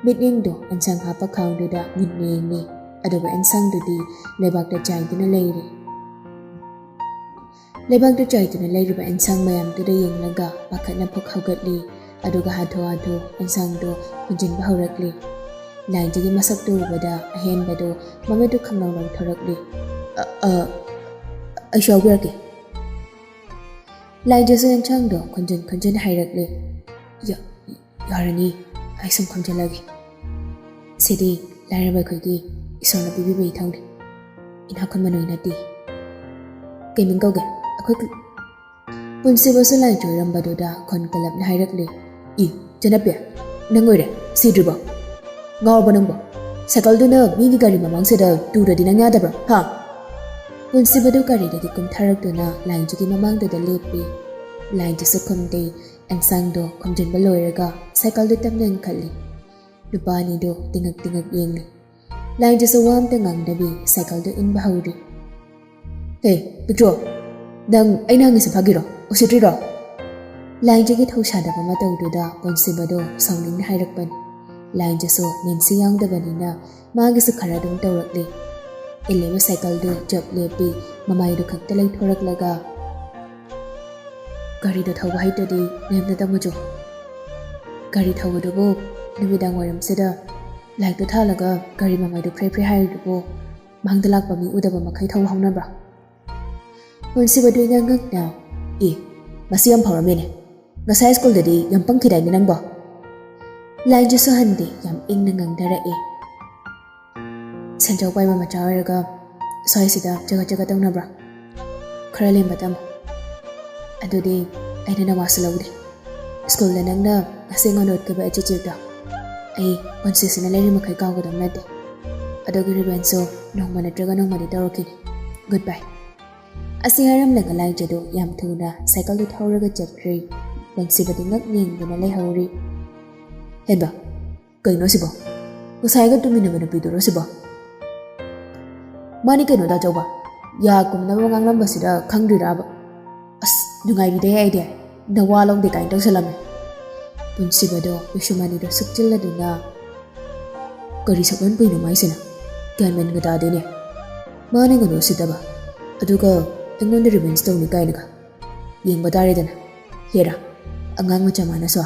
ꯃꯤꯠꯌꯦꯡꯗꯣ ꯑꯦꯟꯁꯥꯡ ꯍꯥꯞꯄ ꯈꯥꯡꯗꯨꯗ ꯃꯨꯟꯅ ꯌꯦꯡꯉꯤ꯫ ꯑꯗꯨꯒ ꯑꯦꯟꯁꯥꯡꯗꯨꯗꯤ ꯂꯩꯕꯥꯛꯇ ꯆꯥꯏꯗꯨꯅ ꯂꯩꯔꯤ꯫ ꯂꯩꯕꯥꯛꯇ ꯆꯥꯏꯗꯨꯅ ꯂꯩꯔꯤꯕ ꯑꯦꯟꯁꯥꯡ ꯃꯌꯥꯝꯗꯨꯗ ꯌꯦꯡꯂꯒ ꯄꯥꯈꯠꯅ ꯐꯨꯛ ꯍꯧꯒꯠꯂꯤ꯫ ꯑꯗꯨꯒ ꯍꯥꯊꯨ ꯍꯥꯊꯨ ꯑꯦꯟꯁꯥꯡꯗꯣ ꯍꯨꯟꯖꯤꯟꯕ ꯍꯧꯔꯛꯂꯤ꯫ ꯂꯥꯏꯟꯖꯒꯤ ꯃꯁꯛꯇꯨ ꯎꯕꯗ ꯑꯍꯦꯟꯕꯗꯨ ꯃꯃꯤꯠꯇꯨ ꯈꯪꯂꯥꯎ ꯂꯥꯎꯊꯣꯔꯛꯂꯤ꯫ "ꯑ, ꯑ, ꯑꯩꯁꯨ ꯌꯥꯎꯕꯤꯔꯛꯀꯦ꯫" ꯂꯥꯏꯟꯖꯁꯨ ꯑꯦꯟꯁꯥꯡꯗꯣ ꯈꯨꯟꯖꯤꯟ ꯈꯨꯟꯖꯤꯟ ꯍꯥꯏꯔꯛꯂꯤ꯫ "ꯌꯥ-, ꯌꯥꯔꯅꯤ, ꯑꯩ ꯁꯨꯝ ꯈꯣꯝꯖꯤꯜꯂꯒꯦ꯫ ꯁꯤꯗꯤ ꯂꯥꯏꯔꯕ ꯑꯩꯈꯣꯏꯒꯤ ꯏꯁꯣꯔꯅ ꯄꯤꯕꯤꯕ ꯏꯊꯧꯅꯤ꯫ ꯏꯅꯥꯛ ꯈꯨꯟꯕ ꯅꯣꯏ ꯅꯠꯇꯦ꯫" "ꯀꯩ ꯃꯤꯡ ꯀꯧꯒꯦ?" "ꯑꯩꯈꯣꯏ ꯀ-," ꯄꯨꯟꯁꯤꯕꯁꯨ ꯂꯥꯏꯟꯖ ꯑꯣꯏꯔꯝꯕꯗꯨꯗ ꯈꯣꯟ ꯀꯜꯂꯞꯅ ꯍꯥꯏꯔꯛꯂꯤ꯫ "ꯏ, ꯆꯅꯞꯄꯤ, ꯅꯪ ꯑꯣꯏꯔꯦ, ꯁꯤꯗ꯭ꯔꯤꯕꯣ? ꯉꯥꯎꯔꯕꯣ ꯅꯪꯕꯣ? ꯁꯥꯏꯀꯜꯗꯨꯅ ꯃꯤꯒꯤ ꯒꯥꯔꯤ ꯃꯃꯥꯡꯁꯤꯗ ꯇꯨꯔꯗꯤ ꯅꯪ ꯌꯥꯗꯕ꯭ꯔꯣ, ꯍꯥ?" ꯄꯨꯟꯁꯤꯕꯗꯨ ꯒꯥꯔꯤꯗꯒꯤ ꯀꯨꯝꯊꯔꯛꯇꯨꯅ ꯂꯥꯏꯟꯖꯒꯤ ꯃꯃꯥꯡꯗꯨꯗ ꯂꯦꯞꯄꯤ꯫ ꯂꯥꯏꯟꯖꯁꯨ ꯈꯨꯝꯗꯦ꯫ ꯑꯦꯟꯁꯥꯡꯗꯣ ꯈꯨꯝꯖꯤꯟꯕ ꯂꯣꯏꯔꯒ ꯁꯥꯏꯀꯜꯗꯨ ꯇꯞꯅ ꯏꯟꯈꯠꯂꯤ꯫ ꯅꯨꯄꯥ ꯑꯅꯤꯗꯨ ꯇꯤꯉꯛ ꯇꯤꯉꯛ ꯌꯦꯡꯂꯤ꯫ ꯂꯥꯏꯟꯖꯁꯨ ꯋꯥ ꯑꯝꯇ ꯉꯥꯡꯗꯕꯤ ꯁꯥꯏꯀꯜꯗꯨ ꯏꯟꯕ ꯍꯧꯔꯤ꯫ "ꯍꯦ, ꯄꯤꯛꯇ꯭ꯔꯨ, ꯅꯪ ꯑꯩꯅ ꯍꯪꯉꯤꯁꯦ ꯐꯥꯒꯤꯔꯣ? ꯎꯁꯤꯠꯇ꯭ꯔꯤꯔꯣ?" ꯂꯥꯏꯟꯖꯒꯤ ꯊꯧꯁꯥꯗꯕ ꯃꯇꯧꯗꯨꯗ ꯄꯨꯟꯁꯤꯕꯗꯣ ꯁꯥꯎꯅꯤꯡꯅ ꯍꯥꯏꯔꯛꯄꯅꯤ꯫ ꯂꯥꯏꯟꯖꯁꯨ ꯅꯦꯟꯁꯤ ꯌꯥꯎꯗꯕꯅꯤꯅ ꯃꯥꯒꯤꯁꯨ ꯈꯔ ꯑꯗꯨꯝ ꯇꯧꯔꯛꯂꯤ꯫ ꯏꯜꯂꯤꯕ ꯁꯥꯏꯀꯜꯗꯨ ꯆꯞ ꯂꯦꯞꯄꯤ, ꯃꯃꯥꯏꯗꯨ ꯈꯛꯇ ꯂꯩꯊꯣꯔꯛꯂꯒ, "ꯒꯥꯔꯤꯗꯣ ꯊꯧꯕ ꯍꯩꯇ꯭ꯔꯗꯤ ꯃꯦꯝꯅ ꯇꯝꯃꯨꯆꯣ꯫ ꯒꯥꯔꯤ ꯊꯧꯕꯗꯨꯕꯨ ꯅꯨꯃꯤꯗꯥꯡ ꯋꯥꯏꯔꯝꯁꯤꯗ ꯂꯥꯏꯠꯇꯣ ꯊꯥꯜꯂꯒ ꯒꯥꯔꯤ ꯃꯃꯥꯏꯗꯣ ꯐ꯭ꯔꯦ ꯐ꯭ꯔꯦ ꯍꯥꯏꯔꯤꯗꯨꯕꯨ ꯃꯥꯡꯗ ꯂꯥꯛꯄ ꯃꯤ ꯎꯗꯕ ꯃꯈꯩ ꯊꯧꯕ ꯍꯧꯅꯕ꯭ꯔꯥ?" ꯄꯨꯟꯁꯤꯕꯗꯨ ꯏꯉꯛ ꯉꯛꯅ, "ꯑꯦ, ꯃꯁꯤ ꯌꯥꯝ ꯐꯕ ꯃꯤꯅꯦ꯫ ꯉꯁꯥꯏ ꯁ꯭ꯀꯨꯜꯗꯗꯤ ꯌꯥꯝ ꯄꯪꯈꯤꯗꯥꯏꯅꯦ ꯅꯪꯕꯣ?" ꯂꯥꯏꯟꯖꯁꯨ ꯍꯟꯗꯦ, ꯌꯥꯝ ꯏꯪꯅ ꯉꯥꯡꯊꯔꯛꯏ꯫ "ꯁꯦꯟꯖꯥꯎ ꯄꯥꯏꯕ ꯃꯆꯥ ꯑꯣꯏꯔꯒ ꯁ꯭ꯋꯥꯏꯁꯤꯗ ꯆꯒꯠ ꯆꯒꯠ ꯇꯧꯅꯕ꯭ꯔꯥ? ꯈꯔ ꯂꯦꯝꯕ ꯇꯝꯃꯨ꯫ ꯑꯗꯨꯗꯤ ꯑꯩꯅ ꯅꯋꯥꯁꯨ ꯂꯧꯗꯦ꯫ ꯁ꯭ꯀꯨꯜꯗ ꯅꯪꯅ ꯉꯁꯤ ꯑꯩꯉꯣꯟꯗ ꯎꯠꯈꯤꯕ attitudeꯗꯣ ꯑꯩ ꯄꯨꯟꯁꯤꯁꯤꯅ ꯂꯩꯔꯤ ꯃꯈꯩ ꯀꯥꯎꯒꯗꯕ ꯅꯠꯇꯦ꯫ ꯑꯗꯨꯒꯤ revengeꯁꯨ ꯅꯣꯡꯃ ꯅꯠꯇ꯭ꯔꯒ ꯅꯣꯡꯃꯗꯤ ꯇꯧꯔꯛꯈꯤꯅꯤ꯫ Goodbye꯫" ꯑꯁꯤ ꯍꯥꯏꯔꯝꯂꯒ ꯂꯥꯏꯖꯗꯨ ꯌꯥꯝ ꯊꯨꯅ ꯁꯥꯏꯀꯜꯗꯨ ꯊꯧꯔꯒ ꯆꯠꯈ꯭ꯔꯦ꯫ ꯄꯨꯟꯁꯤꯕꯗꯤ ꯉꯛ ꯌꯦꯡꯗꯨꯅ ꯂꯩꯍꯧꯔꯤ꯫ "ꯍꯦꯕ, ꯀꯩꯅꯣ ꯁꯤꯕꯣ? ꯉꯁꯥꯏꯒ ꯇꯨꯃꯤꯟꯅꯕ ꯅꯨꯄꯤꯗꯨꯔꯣ ꯁꯤꯕꯣ?" "ꯃꯥꯅꯤ ꯀꯩꯅꯣ ꯗꯥ ꯆꯧꯕ, ꯌꯥ ꯀꯨꯝꯅꯕ ꯉꯥꯡꯂꯝꯕꯁꯤꯗ ꯈꯪꯗ꯭ꯔꯤꯔꯥꯕ? ꯑꯁ, ꯅꯨꯡꯉꯥꯏꯕꯤꯗꯦ ꯑꯩꯗꯤ, ꯅꯋꯥ ꯂꯧꯗꯦ ꯀꯥꯏꯅ ꯇꯧꯁꯜꯂꯝꯃꯦ꯫" ꯄꯨꯟꯁꯤꯕꯗꯣ ꯄꯤꯁꯨꯝ ꯑꯅꯤꯗꯣ ꯁꯨꯛꯆꯤꯜꯂꯗꯨꯅ, ꯀꯔꯤ ꯁꯛꯂꯣꯟ ꯄꯨꯏꯅꯣ ꯃꯥꯏꯁꯤꯅ? ꯒ꯭ꯌꯥꯟ ꯃꯦꯟꯒ ꯇꯥꯗꯦꯅꯦ꯫ ꯃꯥꯅ ꯉꯥꯅꯨ ꯎꯁꯤꯠꯇꯕ, ꯑꯗꯨꯒ ꯑꯩꯉꯣꯟꯗ revenge ꯇꯧꯅꯤ ꯀꯥꯏꯅꯒ꯫ ꯌꯦꯡꯕ ꯇꯥꯔꯦꯗꯅ꯫ ꯍꯦꯔꯥ, ꯑꯉꯥꯡ ꯃꯆꯥ ꯃꯥꯅꯁꯨ꯫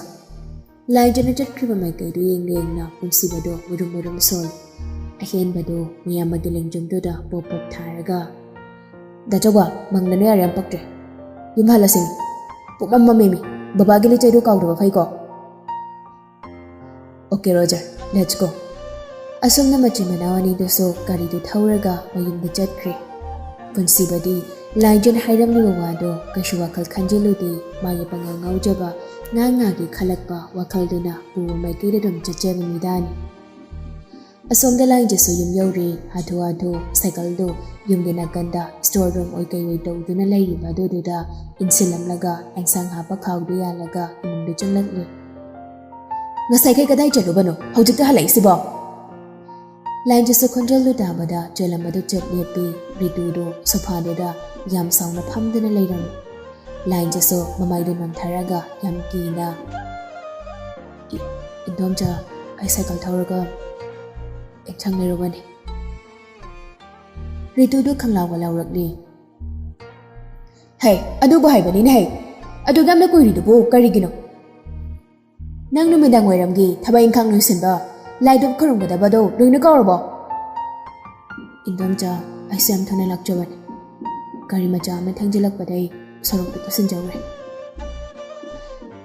ꯂꯥꯏꯖꯅ ꯆꯠꯈ꯭ꯔꯤꯕ ꯃꯥꯏꯀꯩꯗꯨ ꯌꯦꯡꯅ ꯌꯦꯡꯅ ꯄꯨꯟꯁꯤꯕꯗꯣ ꯃꯨꯔꯨꯝ ꯃꯨꯔꯨꯝ ꯁꯣꯜꯂꯤ꯫ ꯑꯍꯦꯟꯕꯗꯣ ꯃꯌꯥꯝ ꯑꯃꯒꯤ ꯂꯦꯡꯖꯨꯝꯗꯨꯗ ꯄꯣꯞ ꯄꯣꯞ ꯊꯥꯔꯒ, "ꯗꯥꯆꯧꯕ, ꯃꯪꯂꯅꯨ, ꯌꯥꯔꯦ, ꯌꯥꯝ ꯄꯛꯇ꯭ꯔꯦ꯫ ꯌꯨꯝ ꯍꯜꯂꯁꯤꯅꯦ꯫ ꯄꯨꯝꯃꯝ ꯃꯝꯃꯦꯃꯤ꯫ ꯕꯕꯥꯒꯤ ꯂꯤꯆꯩꯗꯨ ꯀꯥꯎꯗꯕ ꯐꯩꯀꯣ?" "Okay, Roger, let's go." ꯑꯁꯣꯝꯅ ꯃꯆꯤꯟ ꯃꯅꯥꯎ ꯑꯅꯤꯗꯨꯁꯨ ꯒꯥꯔꯤꯗꯨ ꯊꯧꯔꯒ ꯃꯌꯨꯝꯗ ꯆꯠꯈ꯭ꯔꯦ꯫ ꯄꯨꯟꯁꯤꯕꯗꯤ ꯂꯥꯏꯖꯟ ꯍꯥꯏꯔꯝꯂꯤꯕ ꯋꯥꯗꯣ ꯀꯩꯁꯨ ꯋꯥꯈꯜ ꯈꯟꯖꯤꯜꯂꯨꯗꯦ꯫ ꯃꯥꯒꯤ ꯄꯪꯉꯥꯎ ꯉꯥꯎꯖꯕ, ꯉꯥ ꯉꯥꯒꯤ ꯈꯜꯂꯛꯄ ꯋꯥꯈꯜꯗꯨꯅ ꯄꯨꯕ ꯃꯥꯏꯀꯩꯗ ꯑꯗꯨꯝ ꯆꯠꯆꯕ ꯃꯤꯗꯥꯅꯤ꯫ ꯑꯁꯣꯝꯗ ꯂꯥꯏꯖꯁꯨ ꯌꯨꯝ ꯌꯧꯔꯦ꯫ ꯍꯥꯊꯨ ꯍꯥꯊꯨ ꯁꯥꯏꯀꯜꯗꯨ ꯌꯨꯝꯒꯤ ꯅꯥꯀꯟꯗ store room ꯑꯣꯏ ꯀꯩ ꯑꯣꯏ ꯇꯧꯗꯨꯅ ꯂꯩꯔꯤꯕ ꯑꯗꯨꯗꯨꯗ ꯏꯟꯁꯤꯜꯂꯝꯂꯒ ꯑꯦꯟꯁꯥꯡ ꯍꯥꯞꯄ ꯈꯥꯎꯗꯨ ꯌꯥꯜꯂꯒ ꯏꯃꯨꯡꯗ ꯆꯪꯂꯛꯂꯦ꯫ "ꯉꯁꯥꯏꯈꯩ ꯀꯗꯥꯏ ꯆꯠꯂꯨꯕꯅꯣ? ꯍꯧꯖꯤꯛꯇ ꯍꯜꯂꯛꯏꯁꯤꯕꯣ?" ꯂꯥꯏꯖꯁꯨ ꯈꯣꯟꯖꯦꯜꯗꯨ ꯇꯥꯕꯗ ꯆꯦꯜꯂꯝꯕꯗꯨ ꯆꯠ ꯂꯦꯞꯄꯤ꯫ ꯔꯤꯇꯨꯗꯨ ꯁꯣꯐꯥꯗꯨꯗ ꯌꯥꯝ ꯁꯥꯎꯅ ꯐꯝꯗꯨꯅ ꯂꯩꯔꯝꯃꯤ꯫ ꯂꯥꯏꯖꯁꯨ ꯃꯃꯥꯏꯗꯨ ꯅꯣꯟꯊꯔꯒ ꯌꯥꯝ ꯀꯤꯅ, "ꯏ-, ꯏꯟꯗꯣꯝꯆꯥ, ꯑꯩ ꯁꯥꯏꯀꯜ ꯊꯧꯔꯒ ꯑꯦꯟꯁꯥꯡ ꯂꯩꯔꯨꯕꯅꯤ꯫" ꯔꯤꯇꯨꯗꯨ ꯈꯪꯂꯥꯎꯕ ꯂꯥꯎꯔꯛꯂꯤ꯫ "ꯍꯩ, ꯑꯗꯨꯕꯨ ꯍꯥꯏꯕꯅꯤꯅꯦ ꯍꯩ꯫ ꯑꯗꯨꯛ ꯌꯥꯝꯅ ꯀꯨꯏꯔꯤꯗꯨꯕꯨ ꯀꯔꯤꯒꯤꯅꯣ? ꯅꯪ ꯅꯨꯃꯤꯗꯥꯡ ꯋꯥꯏꯔꯝꯒꯤ ꯊꯕꯛ ꯏꯪꯈꯥꯡ ꯂꯣꯏꯁꯤꯟꯕ, ꯂꯥꯏꯗꯨꯛ ꯈꯨꯔꯨꯝꯒꯗꯕꯗꯣ ꯂꯣꯏꯅ ꯀꯥꯎꯔꯕꯣ?" "ꯏꯟꯗꯣꯝꯆꯥ, ꯑꯩꯁꯦ ꯌꯥꯝ ꯊꯨꯅ ꯂꯥꯛꯆꯕꯅꯤ꯫ ꯒꯥꯔꯤ ꯃꯆꯥ ꯑꯃ ꯊꯦꯡꯖꯤꯜꯂꯛꯄꯗꯩ ꯁꯣꯔꯣꯛꯇ ꯇꯥꯁꯤꯟꯖꯧꯔꯦ꯫"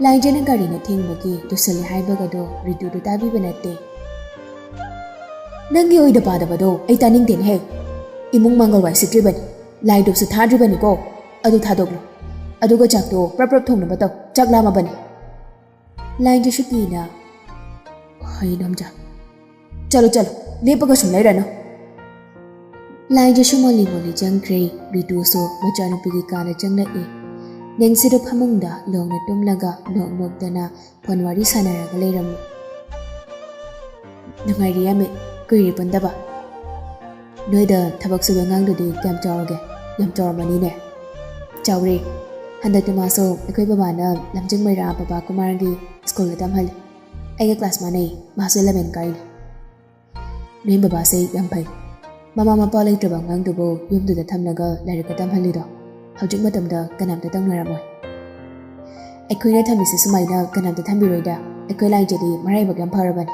ꯂꯥꯏꯖꯅ ꯒꯥꯔꯤꯅ ꯊꯦꯡꯕꯒꯤ ꯇꯨꯁꯜꯂꯦ ꯍꯥꯏꯕꯒꯗꯣ ꯔꯤꯇꯨꯗꯨ ꯇꯥꯕꯤꯕ ꯅꯠꯇꯦ꯫ "ꯅꯪꯒꯤ ꯑꯣꯏꯗ ꯄꯥꯗꯕꯗꯣ ꯑꯩ ꯇꯥꯅꯤꯡꯗꯦꯅꯦꯍꯦ꯫ ꯏꯃꯨꯡ ꯃꯥꯡꯒꯣꯜ ꯋꯥꯏ ꯁꯤꯠꯇ꯭ꯔꯤꯕꯅꯤ꯫ ꯂꯥꯏꯗꯨꯛꯁꯨ ꯊꯥꯗ꯭ꯔꯤꯕꯅꯤꯀꯣ꯫ ꯑꯗꯨ ꯊꯥꯗꯣꯛꯂꯣ꯫ ꯑꯗꯨꯒ ꯆꯥꯛꯇꯣ ꯄ꯭ꯔꯞ ꯄ꯭ꯔꯞ ꯊꯣꯡꯅꯕ ꯇꯧ꯫ ꯆꯥꯛ ꯂꯥꯝꯃꯕꯅꯤ꯫" ꯂꯥꯏꯖꯁꯨ ꯀꯤꯅ, "ꯍꯣꯏ, ꯏꯟꯗꯣꯝꯆꯥ꯫ ꯆꯠꯂꯣ, ꯆꯠꯂꯣ, ꯂꯦꯞꯄꯒ ꯁꯨꯝ ꯂꯩꯔꯅꯨ꯫" ꯂꯥꯏꯖꯁꯨ ꯃꯣꯜꯂꯤ ꯃꯣꯜꯂꯤ ꯆꯪꯈ꯭ꯔꯦ꯫ ꯔꯤꯇꯨꯁꯨ ꯃꯆꯥꯅꯨꯄꯤꯒꯤ ꯀꯥꯗ ꯆꯪꯂꯛꯏ꯫ ꯅꯦꯟꯁꯤꯗꯨ ꯐꯃꯨꯡꯗ ꯂꯣꯡꯅ ꯇꯨꯝꯂꯒ ꯅꯣꯛ ꯅꯣꯛꯇꯅ ꯐꯣꯟ ꯋꯥꯔꯤ ꯁꯥꯟꯅꯔꯒ ꯂꯩꯔꯝꯃꯤ꯫ "ꯅꯨꯡꯉꯥꯏꯔꯤ ꯌꯥꯝꯃꯤ, ꯀꯨꯏꯔꯦ ꯄꯨꯟꯗꯕ꯫ ꯅꯣꯏꯗ ꯊꯕꯛ ꯁꯨꯕ ꯑꯉꯥꯡꯗꯨꯗꯤ ꯀꯌꯥꯝ ꯆꯥꯎꯔꯒꯦ?" "ꯌꯥꯝ ꯆꯥꯎꯔꯝꯃꯅꯤꯅꯦ꯫" "ꯆꯥꯎꯔꯦ꯫ ꯍꯟꯗꯛꯇꯤ ꯃꯥꯁꯨ ꯑꯩꯈꯣꯏ ꯕꯕꯥꯅ ꯂꯝꯖꯤꯡ ꯃꯩꯔꯥ ꯕꯕꯥ ꯀꯨꯃꯥꯔꯒꯤ ꯁ꯭ꯀꯨꯜꯗ ꯇꯝꯍꯜꯂꯤ꯫ ꯑꯩꯒ ꯀ꯭ꯂꯥꯁ ꯃꯥꯟꯅꯩ, ꯃꯥꯁꯨ eleven ꯀꯥꯔꯤꯅꯤ꯫" ꯅꯣꯏ ꯕꯕꯥꯁꯦ ꯌꯥꯝ ꯐꯩ꯫ ꯃꯃꯥ ꯃꯄꯥ ꯂꯩꯇ꯭ꯔꯕ ꯑꯉꯥꯡꯗꯨꯕꯨ ꯌꯨꯝꯗꯨꯗ ꯊꯝꯂꯒ ꯂꯥꯏꯔꯤꯛꯀ ꯇꯝꯍꯜꯂꯤꯗꯣ ꯍꯧꯖꯤꯛ ꯃꯇꯝꯗ ꯀꯅꯥꯝꯇ ꯇꯧꯅꯔꯝꯃꯣꯏ꯫ ꯑꯩꯈꯣꯏꯅ ꯊꯝꯃꯤꯁꯦ ꯁꯨꯃꯥꯏꯅ ꯀꯅꯥꯝꯇ ꯊꯝꯕꯤꯔꯣꯏꯗ꯫ ꯑꯩꯈꯣꯏ ꯂꯥꯏꯖꯗꯤ ꯃꯔꯥꯏꯕꯛ ꯌꯥꯝ ꯐꯔꯕꯅꯤ꯫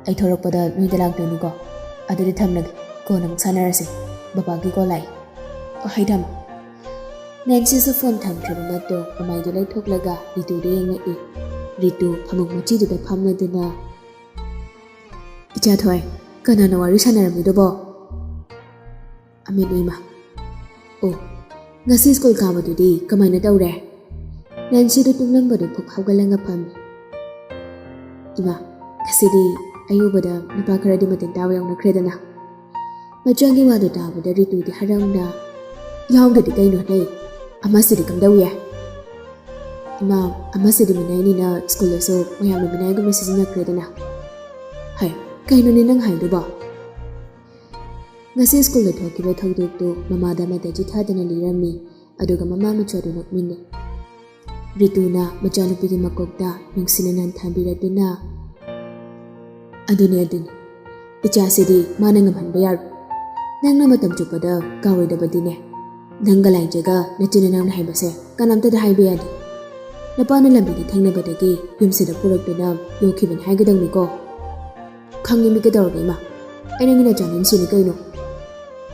ꯑꯩ ꯊꯣꯔꯛꯄꯗ ꯅꯣꯏꯗ ꯂꯥꯛꯇꯣꯏꯅꯤꯀꯣ꯫ ꯑꯗꯨꯗꯤ ꯊꯝꯂꯒꯦ, ꯀꯣꯟꯅ ꯑꯃꯨꯛ ꯁꯥꯟꯅꯔꯁꯦ꯫ ꯕꯕꯥꯒꯤ ꯀꯣꯜ ꯂꯥꯛꯏ꯫ ꯑꯣ, ꯍꯩ ꯊꯝꯃꯣ꯫ ꯅꯦꯟꯁꯤꯁꯨ ꯐꯣꯟ ꯊꯝꯈ꯭ꯔꯕ ꯃꯇꯨꯡ ꯃꯃꯥꯏꯗꯨ ꯂꯩꯊꯣꯛꯂꯒ ꯔꯤꯇꯨꯗ ꯌꯦꯡꯉꯛꯏ꯫ ꯔꯤꯇꯨ ꯐꯃꯨꯡ ꯃꯆꯤꯗꯨꯗ ꯐꯝꯂꯗꯨꯅ, "ꯏꯆꯥ ꯊꯣꯏ, ꯀꯅꯥꯅ ꯋꯥꯔꯤ ꯁꯥꯟꯅꯔꯝꯃꯤꯗꯨꯕꯣ?" ꯑꯃꯤꯠ ꯎꯏꯃ, "ꯑꯣ, ꯉꯁꯤ ꯁ꯭ꯀꯨꯜ ꯀꯥꯕꯗꯨꯗꯤ ꯀꯃꯥꯏꯅ ꯇꯧꯔꯦ?" ꯅꯦꯟꯁꯤꯗꯨ ꯇꯨꯝꯂꯝꯕꯗꯨ ꯐꯨꯛ ꯍꯧꯒꯠꯂꯒ ꯐꯝꯃꯤ꯫ "ꯏꯃꯥ, ꯉꯁꯤꯗꯤ ꯑꯌꯨꯕꯗ ꯅꯨꯄꯥ ꯈꯔꯗꯤ ꯃꯇꯤꯟ ꯇꯥꯕ ꯌꯥꯎꯅꯈ꯭ꯔꯦꯗꯅ?" ꯃꯆꯥꯒꯤ ꯋꯥꯗꯨ ꯇꯥꯕꯗ ꯔꯤꯇꯨꯗꯤ ꯍꯔꯥꯎꯅ, "ꯌꯥꯎꯗꯗꯤ ꯀꯩꯅꯣ ꯂꯩ, ꯑꯃꯁꯤꯗꯤ ꯀꯝꯗꯧꯏ?" "ꯏꯃꯥ, ꯑꯃꯁꯤꯗꯤ ꯃꯤꯅꯥꯏꯅꯤꯅ ꯁ꯭ꯀꯨꯜꯗꯁꯨ ꯃꯌꯥꯝꯅ ꯃꯤꯅꯥꯏꯒꯨꯝꯅ ꯁꯤꯖꯤꯟꯅꯈ꯭ꯔꯦꯗꯅ꯫" "ꯍꯩ, ꯀꯩꯅꯣꯅꯦ ꯅꯪ ꯍꯥꯏꯗꯨꯕꯣ?" ꯉꯁꯤ ꯁ꯭ꯀꯨꯜꯗ ꯊꯣꯛꯈꯤꯕ ꯊꯧꯗꯣꯛꯇꯨ ꯃꯃꯥꯗ ꯑꯃꯠꯇ ꯆꯤꯊꯗꯅ ꯂꯤꯔꯝꯃꯤ꯫ ꯑꯗꯨꯒ ꯃꯃꯥ ꯃꯆꯥꯗꯨ ꯅꯣꯛꯃꯤꯟꯅꯩ꯫ ꯔꯤꯇꯨꯅ ꯃꯆꯥꯅꯨꯄꯤꯒꯤ ꯃꯀꯣꯛꯇ ꯅꯨꯡꯁꯤꯅ ꯅꯟꯊꯕꯤꯔꯗꯨꯅ, "ꯑꯗꯨꯅꯦ, ꯑꯗꯨꯅꯦ꯫ ꯏꯆꯥꯁꯤꯗꯤ ꯃꯥꯅ ꯉꯝꯍꯟꯕ ꯌꯥꯔꯣꯏ꯫ ꯅꯪꯅ ꯃꯇꯝ ꯆꯨꯞꯄꯗ ꯀꯥꯎꯔꯣꯏꯗꯕꯗꯤꯅꯦ꯫ ꯅꯪꯒ ꯂꯥꯏꯖꯒ ꯅꯆꯤꯟ ꯅꯅꯥꯎꯅ ꯍꯥꯏꯕꯁꯦ ꯀꯅꯥꯝꯇꯗ ꯍꯥꯏꯕ ꯌꯥꯗꯦ꯫ ꯅꯄꯥꯅ ꯂꯝꯕꯤꯗ ꯊꯦꯡꯅꯕꯗꯒꯤ ꯌꯨꯝꯁꯤꯗ ꯄꯨꯔꯛꯇꯨꯅ ꯌꯣꯛꯈꯤꯕꯅꯤ ꯍꯥꯏꯒꯗꯧꯅꯤꯀꯣ꯫" "ꯈꯪꯉꯤ ꯃꯤ, ꯀꯩꯗꯧꯔꯒꯦ ꯏꯃꯥ? ꯑꯩ ꯅꯪꯒꯤ ꯅꯆꯥ ꯅꯪꯁꯤꯅꯤ ꯀꯩꯅꯣ?"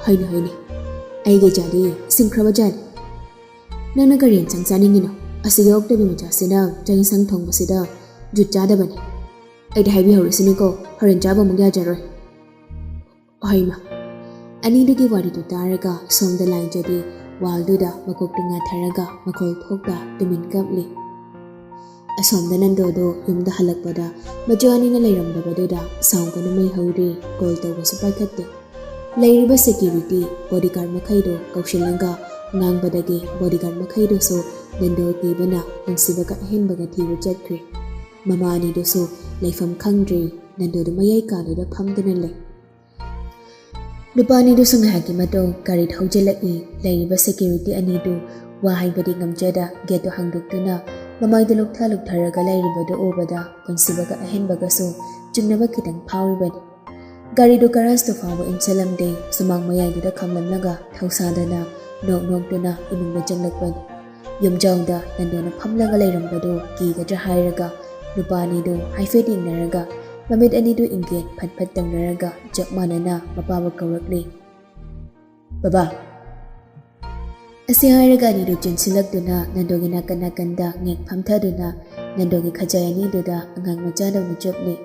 "ꯍꯩꯅꯦ, ꯍꯩꯅꯦ꯫ ꯑꯩꯒꯤ ꯏꯆꯥꯗꯤ ꯁꯤꯡꯈ꯭ꯔꯕ ꯖꯥꯠꯅꯤ꯫ ꯅꯪꯅ ꯀꯔꯤ ꯌꯦꯟꯁꯥꯡ ꯆꯥꯅꯤꯡꯉꯤꯅꯣ? ꯑꯁꯤꯒꯤ ꯑꯣꯛꯇꯕꯤ ꯃꯆꯥꯁꯤꯅ ꯆꯥꯛ ꯌꯦꯟꯁꯥꯡ ꯊꯣꯡꯕꯁꯤꯗ ꯖꯨꯠ ꯆꯥꯗꯕꯅꯤ꯫ ꯑꯩꯗꯤ ꯍꯥꯏꯕꯤꯍꯧꯔꯁꯤꯅꯤꯀꯣ, ꯍꯣꯔꯦꯟ ꯆꯥꯕ ꯑꯃꯨꯛ ꯌꯥꯖꯔꯣꯏ꯫" ꯍꯣꯏꯃ꯫ ꯑꯅꯤꯗꯨꯒꯤ ꯋꯥꯔꯤꯗꯨ ꯇꯥꯔꯒ ꯁꯣꯝꯗ ꯂꯥꯏꯖꯗꯤ ꯋꯥꯜꯗꯨꯗ ꯃꯀꯣꯛꯇꯨ ꯉꯥꯊꯔꯒ ꯃꯈꯣꯜ ꯊꯣꯛꯇ ꯇꯨꯃꯤꯟ ꯀꯞꯂꯤ꯫ ꯑꯁꯣꯝꯗ ꯅꯟꯗꯣꯗꯣ ꯌꯨꯝꯗ ꯍꯜꯂꯛꯄꯗ ꯃꯆꯥ ꯑꯅꯤꯅ ꯂꯩꯔꯝꯗꯕꯗꯨꯗ ꯁꯥꯎꯕꯅ ꯃꯩ ꯍꯧꯔꯤ꯫ ꯀꯣꯜ ꯇꯧꯕꯁꯨ ꯄꯥꯏꯈꯠꯇꯦ꯫ ꯂꯩꯔꯤꯕ ꯁꯦꯀ꯭ꯌꯨꯔꯤꯇꯤ ꯕꯣꯗꯤꯒꯥꯔꯗ ꯃꯈꯩꯗꯨ ꯀꯧꯁꯤꯜꯂꯒ ꯉꯥꯡꯕꯗꯒꯤ ꯕꯣꯗꯤꯒꯥꯔꯗ ꯃꯈꯩꯗꯨꯁꯨ ꯅꯟꯗꯣ ꯀꯤꯕꯅ ꯄꯨꯟꯁꯤꯕꯒ ꯑꯍꯦꯟꯕꯒ ꯊꯤꯕ ꯆꯠꯈ꯭ꯔꯦ꯫ ꯃꯃꯥ ꯑꯅꯤꯗꯨꯁꯨ ꯂꯩꯐꯝ ꯈꯪꯗ꯭ꯔꯦ꯫ ꯅꯟꯗꯣꯗꯨ ꯃꯌꯥꯏ ꯀꯥꯗꯨꯗ ꯐꯝꯗꯨꯅ ꯂꯩ꯫ ꯅꯨꯄꯥ ꯑꯅꯤꯗꯨꯁꯨ ꯉꯥꯏꯍꯥꯛꯀꯤ ꯃꯇꯨꯡ ꯒꯥꯔꯤ ꯊꯧꯖꯤꯜꯂꯛꯏ꯫ ꯂꯩꯔꯤꯕ ꯁꯦꯀ꯭ꯌꯨꯔꯤꯇꯤ ꯑꯅꯤꯗꯨ ꯋꯥ ꯍꯥꯏꯕꯗꯤ ꯉꯝꯖꯗ ꯒꯦꯠꯇꯨ ꯍꯥꯡꯗꯣꯛꯇꯨꯅ ꯃꯃꯥꯏꯗꯨ ꯂꯨꯛꯊꯥ ꯂꯨꯛꯊꯔꯒ ꯂꯩꯔꯤꯕꯗꯨ ꯎꯕꯗ ꯄꯨꯟꯁꯤꯕꯒ ꯑꯍꯦꯟꯕꯒꯁꯨ ꯆꯤꯡꯅꯕ ꯈꯤꯇꯪ ꯐꯥꯎꯔꯤꯕꯅꯤ꯫ ꯒꯥꯔꯤꯗꯨ ꯒꯔꯥꯖꯇꯨ ꯐꯥꯎꯕ ꯏꯟꯁꯤꯜꯂꯝꯗꯦ꯫ ꯁꯨꯃꯥꯡ ꯃꯌꯥꯏꯗꯨꯗ ꯈꯥꯝꯂꯝꯂꯒ ꯊꯧꯁꯥꯗꯅ ꯅꯣꯛ ꯅꯣꯛꯇꯨꯅ ꯏꯃꯨꯡꯗ ꯆꯪꯂꯛꯄꯅꯤ꯫ ꯌꯨꯝꯖꯥꯎꯗ ꯅꯟꯗꯣꯅ ꯐꯝꯂꯒ ꯂꯩꯔꯝꯕꯗꯨ ꯀꯤꯒꯗ꯭ꯔꯥ ꯍꯥꯏꯔꯒ ꯅꯨꯄꯥ ꯑꯅꯤꯗꯨ ꯍꯥꯏꯐꯦꯠ ꯌꯦꯡꯅꯔꯒ ꯃꯃꯤꯠ ꯑꯅꯤꯗꯨ ꯏꯪꯒꯦꯠ ꯐꯠ ꯐꯠ ꯇꯧꯅꯔꯒ ꯆꯞ ꯃꯥꯟꯅꯅ ꯃꯄꯥꯕꯨ ꯀꯧꯔꯛꯂꯤ꯫ "ꯕꯕꯥ!" ꯑꯁꯤ ꯍꯥꯏꯔꯒ ꯑꯅꯤꯗꯨ ꯆꯦꯟꯁꯤꯜꯂꯛꯇꯨꯅ ꯅꯟꯗꯣꯒꯤ ꯅꯥꯀꯟ ꯅꯥꯀꯟꯗ ꯉꯦꯛ ꯐꯝꯊꯗꯨꯅ ꯅꯟꯗꯣꯒꯤ ꯈꯖꯥꯏ ꯑꯅꯤꯗꯨꯗ ꯑꯉꯥꯡ ꯃꯆꯥꯗꯧꯅ ꯆꯨꯞꯂꯤ꯫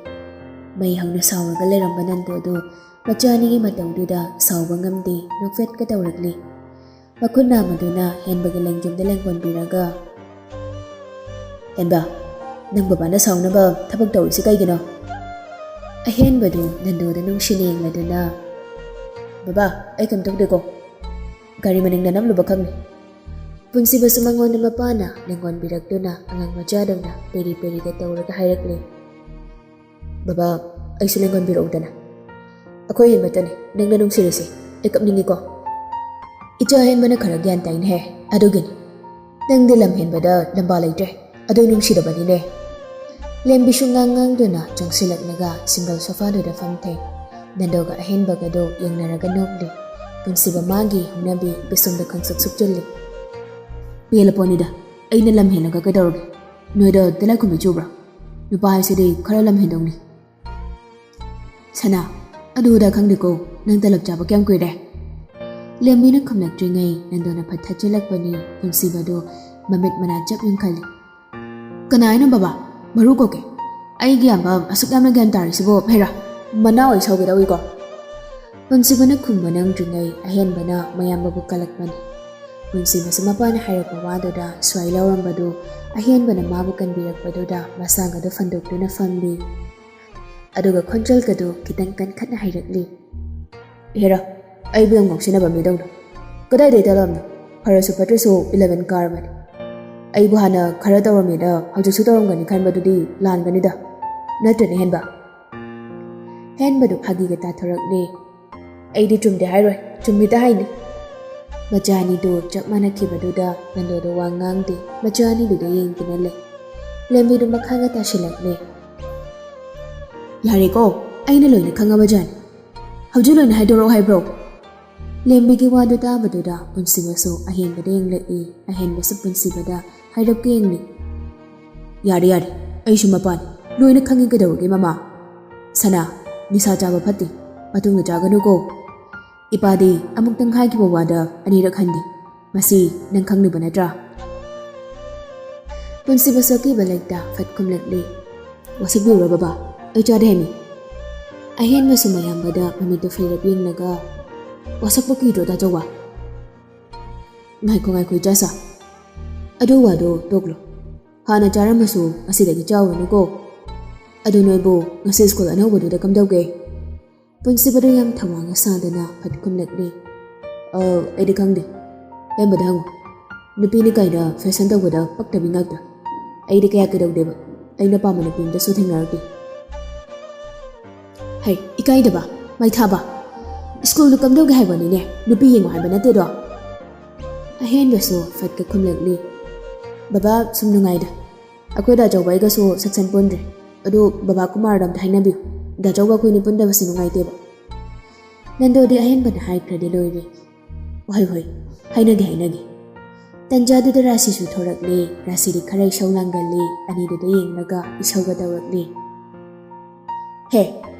ꯃꯩ ꯍꯧꯅ ꯁꯥꯎꯔꯒ ꯂꯩꯔꯝꯕ ꯅꯟꯗꯣꯗꯨ ꯃꯆꯥ ꯑꯅꯤꯒꯤ ꯃꯇꯧꯗꯨꯗ ꯁꯥꯎꯕ ꯉꯝꯗꯦ, ꯅꯣꯛꯐꯦꯠꯀ ꯇꯧꯔꯛꯂꯤ꯫ ꯃꯈꯨꯠ ꯅꯥꯝꯃꯗꯨꯅ ꯍꯦꯟꯕꯒꯤ ꯂꯦꯡꯖꯨꯝꯗ ꯂꯦꯡꯒꯣꯟꯕꯤꯔꯒ, "ꯍꯦꯟꯕ, ꯅꯪ ꯕꯕꯥꯅ ꯁꯥꯎꯅꯕ ꯊꯕꯛ ꯇꯧꯔꯤꯁꯤ ꯀꯩꯒꯤꯅꯣ?" ꯑꯍꯦꯟꯕꯗꯨ ꯅꯟꯗꯣꯗ ꯅꯨꯡꯁꯤꯅ ꯌꯦꯡꯂꯗꯨꯅ, "ꯕꯕꯥ, ꯑꯩ ꯀꯩꯝ ꯇꯧꯗꯦꯀꯣ꯫ ꯒꯥꯔꯤ ꯃꯅꯤꯡꯗ ꯅꯞꯂꯨꯕ ꯈꯛꯅꯤ꯫" ꯄꯨꯟꯁꯤꯕꯁꯨ ꯃꯉꯣꯟꯗ ꯃꯄꯥꯅ ꯂꯦꯡꯒꯣꯟꯕꯤꯔꯛꯇꯨꯅ ꯑꯉꯥꯡ ꯃꯆꯥꯗꯧꯅ ꯄꯦꯔꯤ ꯄꯦꯔꯤꯒ ꯇꯧꯔꯒ ꯍꯥꯏꯔꯛꯂꯦ꯫ "ꯕꯕꯥ, ꯑꯩꯁꯨ ꯂꯦꯡꯒꯣꯟꯕꯤꯔꯛꯎꯗꯅ꯫ ꯑꯩꯈꯣꯏ ꯍꯦꯟꯕꯇꯅꯤ ꯅꯪꯅ ꯅꯨꯡꯁꯤꯔꯤꯁꯦ꯫ ꯑꯩ ꯀꯞꯅꯤꯡꯉꯤꯀꯣ꯫" "ꯏꯆꯥ ꯍꯦꯟꯕꯅ ꯈꯔ ꯒ꯭ꯌꯥꯟ ꯇꯥꯏꯅꯦꯍꯦ, ꯑꯗꯨꯒꯤꯅꯤ꯫ ꯅꯪꯗꯤ ꯂꯝ ꯍꯦꯟꯕꯗ ꯂꯝꯕꯥ ꯂꯩꯇ꯭ꯔꯦ, ꯑꯗꯨ ꯅꯨꯡꯁꯤꯗꯕꯅꯤꯅꯦ꯫" ꯂꯦꯝꯕꯤꯁꯨ ꯉꯥꯡ ꯉꯥꯡꯗꯨꯅ ꯆꯪꯁꯤꯜꯂꯛꯂꯒ ꯁꯤꯡꯒꯜ ꯁꯣꯐꯥꯗꯨꯗ ꯐꯝꯊꯩ꯫ ꯅꯟꯗꯣꯒ ꯑꯍꯦꯟꯕꯒꯗꯨ ꯌꯦꯡꯅꯔꯒ ꯅꯣꯛꯂꯤ꯫ ꯄꯨꯟꯁꯤꯕ ꯃꯥꯒꯤ ꯍꯧꯅꯕꯤ ꯄꯤꯁꯨꯝꯗ ꯈꯪꯁꯨꯛ ꯁꯨꯛꯆꯤꯜꯂꯤ꯫ "ꯄꯦꯜꯂꯄꯣꯠꯅꯤꯗ, ꯑꯩꯅ ꯂꯝ ꯍꯦꯜꯂꯒ ꯀꯩꯗꯧꯔꯒꯦ? ꯅꯣꯏꯗ ꯇꯤꯜꯂꯥꯏꯈꯨꯝꯕꯤ ꯆꯨꯕ꯭ꯔꯥ? ꯅꯨꯄꯥ ꯍꯥꯏꯁꯤꯗꯤ ꯈꯔ ꯂꯝ ꯍꯦꯟꯗꯧꯅꯤ꯫" "ꯁꯅꯥ, ꯑꯗꯨꯗ ꯈꯪꯗꯦꯀꯣ, ꯅꯪ ꯇꯂꯞ ꯆꯥꯕ ꯀꯌꯥꯝ ꯀꯨꯏꯔꯦ?" ꯂꯦꯝꯕꯤꯅ ꯈꯨꯝꯂꯛꯇ꯭ꯔꯤꯉꯩ ꯅꯟꯗꯣꯅ ꯐꯠ ꯊꯠꯆꯤꯜꯂꯛꯄꯅꯤ꯫ ꯄꯨꯟꯁꯤꯕꯗꯨ ꯃꯃꯤꯠ ꯃꯅꯥ ꯆꯞ ꯌꯨꯡꯈꯠꯂꯤ꯫ "ꯀꯅꯥ ꯍꯥꯏꯅꯣ ꯕꯕꯥ? ꯃꯔꯨ ꯀꯣꯛꯀꯦ꯫ ꯑꯩꯒꯤ ꯏꯌꯥꯝꯕ ꯑꯁꯨꯛ ꯌꯥꯝꯅ ꯒ꯭ꯌꯥꯟ ꯇꯥꯔꯤꯁꯤꯕꯨ ꯐꯩꯔꯥ? ꯃꯅꯥ ꯑꯣꯏ ꯁꯧꯒꯦ ꯇꯧꯏꯀꯣ꯫" ꯄꯨꯟꯁꯤꯕꯅ ꯈꯨꯝꯕ ꯅꯪꯗ꯭ꯔꯤꯉꯩ ꯑꯍꯦꯟꯕꯅ ꯃꯌꯥꯝꯕꯕꯨ ꯀꯜꯂꯛꯄꯅꯤ꯫ ꯄꯨꯟꯁꯤꯕꯁꯨ ꯃꯄꯥꯅ ꯍꯥꯏꯔꯛꯄ ꯋꯥꯗꯨꯗ ꯁ꯭ꯋꯥꯏ ꯂꯥꯎꯔꯝꯕꯗꯨ ꯑꯍꯦꯟꯕꯅ ꯃꯥꯕꯨ ꯀꯟꯕꯤꯔꯛꯄꯗꯨꯗ ꯃꯁꯥꯒꯗꯨ ꯐꯟꯗꯣꯛꯇꯨꯅ ꯐꯝꯂꯤ꯫ ꯑꯗꯨꯒ ꯈꯣꯟꯖꯦꯜꯒꯗꯨ ꯈꯤꯇꯪ ꯀꯟꯈꯠꯅ ꯍꯥꯏꯔꯛꯂꯤ꯫ "ꯍꯦꯔꯥ, ꯑꯩꯕꯨ ꯌꯥꯝ ꯉꯥꯎꯁꯤꯟꯅꯕ ꯃꯤꯗꯧꯅ꯫ ꯀꯗꯥꯏꯗꯩ ꯇꯂꯞꯅꯣ? ꯐꯔꯁꯨ ꯐꯠꯇ꯭ꯔꯁꯨ eleven ꯀꯥꯔꯕꯅꯤ꯫ ꯑꯩꯕꯨ ꯍꯥꯟꯅ ꯈꯔ ꯇꯧꯔꯝꯃꯦꯗ, ꯍꯧꯖꯤꯛꯁꯨ ꯇꯧꯔꯝꯒꯅꯤ ꯈꯟꯕꯗꯨꯗꯤ ꯂꯥꯟꯒꯅꯤꯗ꯫ ꯅꯠꯇ꯭ꯔꯅꯦ ꯍꯦꯟꯕ?" ꯍꯦꯟꯕꯗꯨ ꯐꯥꯒꯤꯒ ꯇꯥꯊꯣꯔꯛꯂꯦ꯫ "ꯑꯩꯗꯤ ꯆꯨꯝꯗꯦ ꯍꯥꯏꯔꯣꯏ, ꯆꯨꯝꯃꯤꯗ ꯍꯥꯏꯅꯤ꯫" ꯃꯆꯥ ꯑꯅꯤꯗꯨ ꯆꯞ ꯃꯥꯟꯅꯈꯤꯕꯗꯨꯗ ꯅꯟꯗꯣꯗꯣ ꯋꯥ ꯉꯥꯡꯗꯦ, ꯃꯆꯥ ꯑꯅꯤꯗꯨꯗ ꯌꯦꯡꯗꯨꯅ ꯂꯩ꯫ ꯂꯦꯝꯕꯤꯗꯨ ꯃꯈꯥꯒ ꯇꯥꯁꯤꯜꯂꯛꯂꯦ꯫ "ꯌꯥꯔꯦꯀꯣ, ꯑꯩꯅ ꯂꯣꯏꯅ ꯈꯪꯉꯕ ꯖꯥꯠꯅꯤ꯫ ꯍꯧꯖꯤꯛ ꯂꯣꯏꯅ ꯍꯥꯏꯗꯣꯔꯛꯑꯣ ꯍꯥꯏꯕ꯭ꯔꯣ? ꯂꯦꯝꯕꯤꯒꯤ ꯋꯥꯗꯨ ꯇꯥꯕꯗꯨꯗ ꯄꯨꯟꯁꯤꯕꯁꯨ ꯑꯍꯦꯟꯕꯗ ꯌꯦꯡꯂꯛꯏ, ꯑꯍꯦꯟꯕꯁꯨ ꯄꯨꯟꯁꯤꯕꯗ ꯍꯥꯏꯔꯞꯀ ꯌꯦꯡꯂꯤ꯫ "ꯌꯥꯔꯦ ꯌꯥꯔꯦ, ꯑꯩꯁꯨ ꯃꯄꯥꯅꯤ, ꯂꯣꯏꯅ ꯈꯪꯉꯤ, ꯀꯩꯗꯧꯔꯒꯦ ꯃꯃꯥ? ꯁꯅꯥ, ꯅꯤꯁꯥ ꯆꯥꯕ ꯐꯠꯇꯦ, ꯃꯇꯨꯡꯗ ꯆꯥꯒꯅꯨꯀꯣ꯫ ꯏꯄꯥꯗꯤ ꯑꯃꯨꯛꯇꯪ ꯍꯥꯏꯈꯤꯕ ꯋꯥꯗ ꯑꯅꯤꯔꯛ ꯍꯟꯗꯦ, ꯃꯁꯤ ꯅꯪ ꯈꯪꯂꯤꯕ ꯅꯠꯇ꯭ꯔꯥ?" ꯄꯨꯟꯁꯤꯕꯁꯨ ꯑꯀꯤꯕ ꯂꯩꯇ ꯐꯠ ꯈꯨꯝꯂꯛꯂꯤ꯫ "ꯋꯥꯁꯛꯄꯤꯔꯨꯔꯣ ꯕꯕꯥ, ꯑꯩ ꯆꯥꯗꯦ ꯍꯥꯏꯃꯤ꯫" ꯑꯍꯦꯟꯕꯁꯨ ꯃꯌꯥꯝꯕꯗ ꯃꯃꯤꯠꯇꯨ ꯐꯩꯔꯞ ꯌꯦꯡꯂꯒ, "ꯋꯥꯁꯛꯄ ꯀꯤꯗ꯭ꯔꯣ ꯗꯥꯆꯧꯕ?" "ꯉꯥꯏꯈꯣ ꯉꯥꯏꯈꯣ ꯏꯆꯥꯁꯥ, ꯑꯗꯨ ꯋꯥꯗꯣ ꯇꯣꯛꯂꯣ꯫ ꯍꯥꯟꯅ ꯆꯥꯔꯝꯃꯁꯨ ꯉꯁꯤꯗꯒꯤ ꯆꯥꯎꯔꯅꯨꯀꯣ꯫ ꯑꯗꯨ ꯅꯣꯏꯕꯨ ꯉꯁꯤ ꯁ꯭ꯀꯨꯜ ꯑꯅꯧꯕꯗꯨꯗ ꯀꯝꯗꯧꯒꯦ?" ꯄꯨꯟꯁꯤꯕꯗꯨ ꯌꯥꯝ ꯊꯧꯋꯥꯡ ꯁꯥꯗꯅ ꯐꯠ ꯈꯨꯝꯂꯛꯂꯤ꯫ "ꯑ, ꯑꯩꯗꯤ ꯈꯪꯗꯦ꯫ ꯍꯦꯝꯕꯗ ꯍꯪꯉꯨ꯫ ꯅꯨꯄꯤꯅ ꯀꯥꯏꯅ ꯐꯦꯁꯟ ꯇꯧꯕꯗ ꯄꯛꯇꯕꯤ ꯉꯥꯛꯇ꯫ ꯑꯩꯗꯤ ꯀꯌꯥ ꯀꯩꯗꯧꯗꯦꯕ꯫ ꯑꯩꯅ ꯄꯥꯝꯕ ꯅꯨꯄꯤ ꯑꯝꯇꯁꯨ ꯊꯦꯡꯅꯔꯛꯇꯦ꯫" "ꯍꯩ, ꯏꯀꯥꯏꯗꯕ, ꯃꯥꯏꯊꯥꯕ꯫ ꯁ꯭ꯀꯨꯜꯗꯨ ꯀꯝꯗꯧꯒꯦ ꯍꯥꯏꯕꯅꯤꯅꯦ, ꯅꯨꯄꯤ ꯌꯦꯡꯉꯣ ꯍꯥꯏꯕ ꯅꯠꯇꯦꯗꯣ꯫" ꯑꯍꯦꯟꯕꯁꯨ ꯐꯠꯀ ꯈꯨꯝꯂꯛꯂꯤ꯫ "ꯕꯕꯥ, ꯁꯨꯝ ꯅꯨꯡꯉꯥꯏꯗ꯫ ꯑꯩꯈꯣꯏ ꯗꯥꯆꯧꯕ ꯑꯩꯒꯁꯨ ꯁꯛꯁꯟ ꯄꯨꯟꯗ꯭ꯔꯦ꯫ ꯑꯗꯨ ꯕꯕꯥ ꯀꯨꯃꯥꯔꯗ ꯑꯝꯇ ꯍꯥꯏꯅꯕꯤꯌꯨ꯫ ꯗꯥꯆꯧꯒ ꯑꯩꯈꯣꯏꯅꯤ ꯄꯨꯟꯗꯕꯁꯤ ꯅꯨꯡꯉꯥꯏꯇꯦꯕ꯫" ꯅꯟꯗꯣꯗꯤ ꯑꯍꯦꯟꯕꯅ ꯍꯥꯏꯈ꯭ꯔꯗꯤ ꯂꯣꯏꯔꯦ꯫ "ꯍꯣꯏ ꯍꯣꯏ, ꯍꯥꯏꯅꯒꯦ ꯍꯥꯏꯅꯒꯦ꯫" ꯇꯟꯖꯥꯗꯨꯗ ꯔꯥꯁꯤꯁꯨ ꯊꯣꯔꯛꯂꯦ꯫ ꯔꯥꯁꯤꯗꯤ ꯈꯔ ꯏꯁꯧ ꯂꯥꯡꯒꯜꯂꯤ꯫ ꯑꯅꯤꯗꯨꯗ ꯌꯦꯡꯂꯒ ꯏꯁꯧꯒ ꯇꯧꯔꯛꯂꯦ꯫ "ꯍꯦ,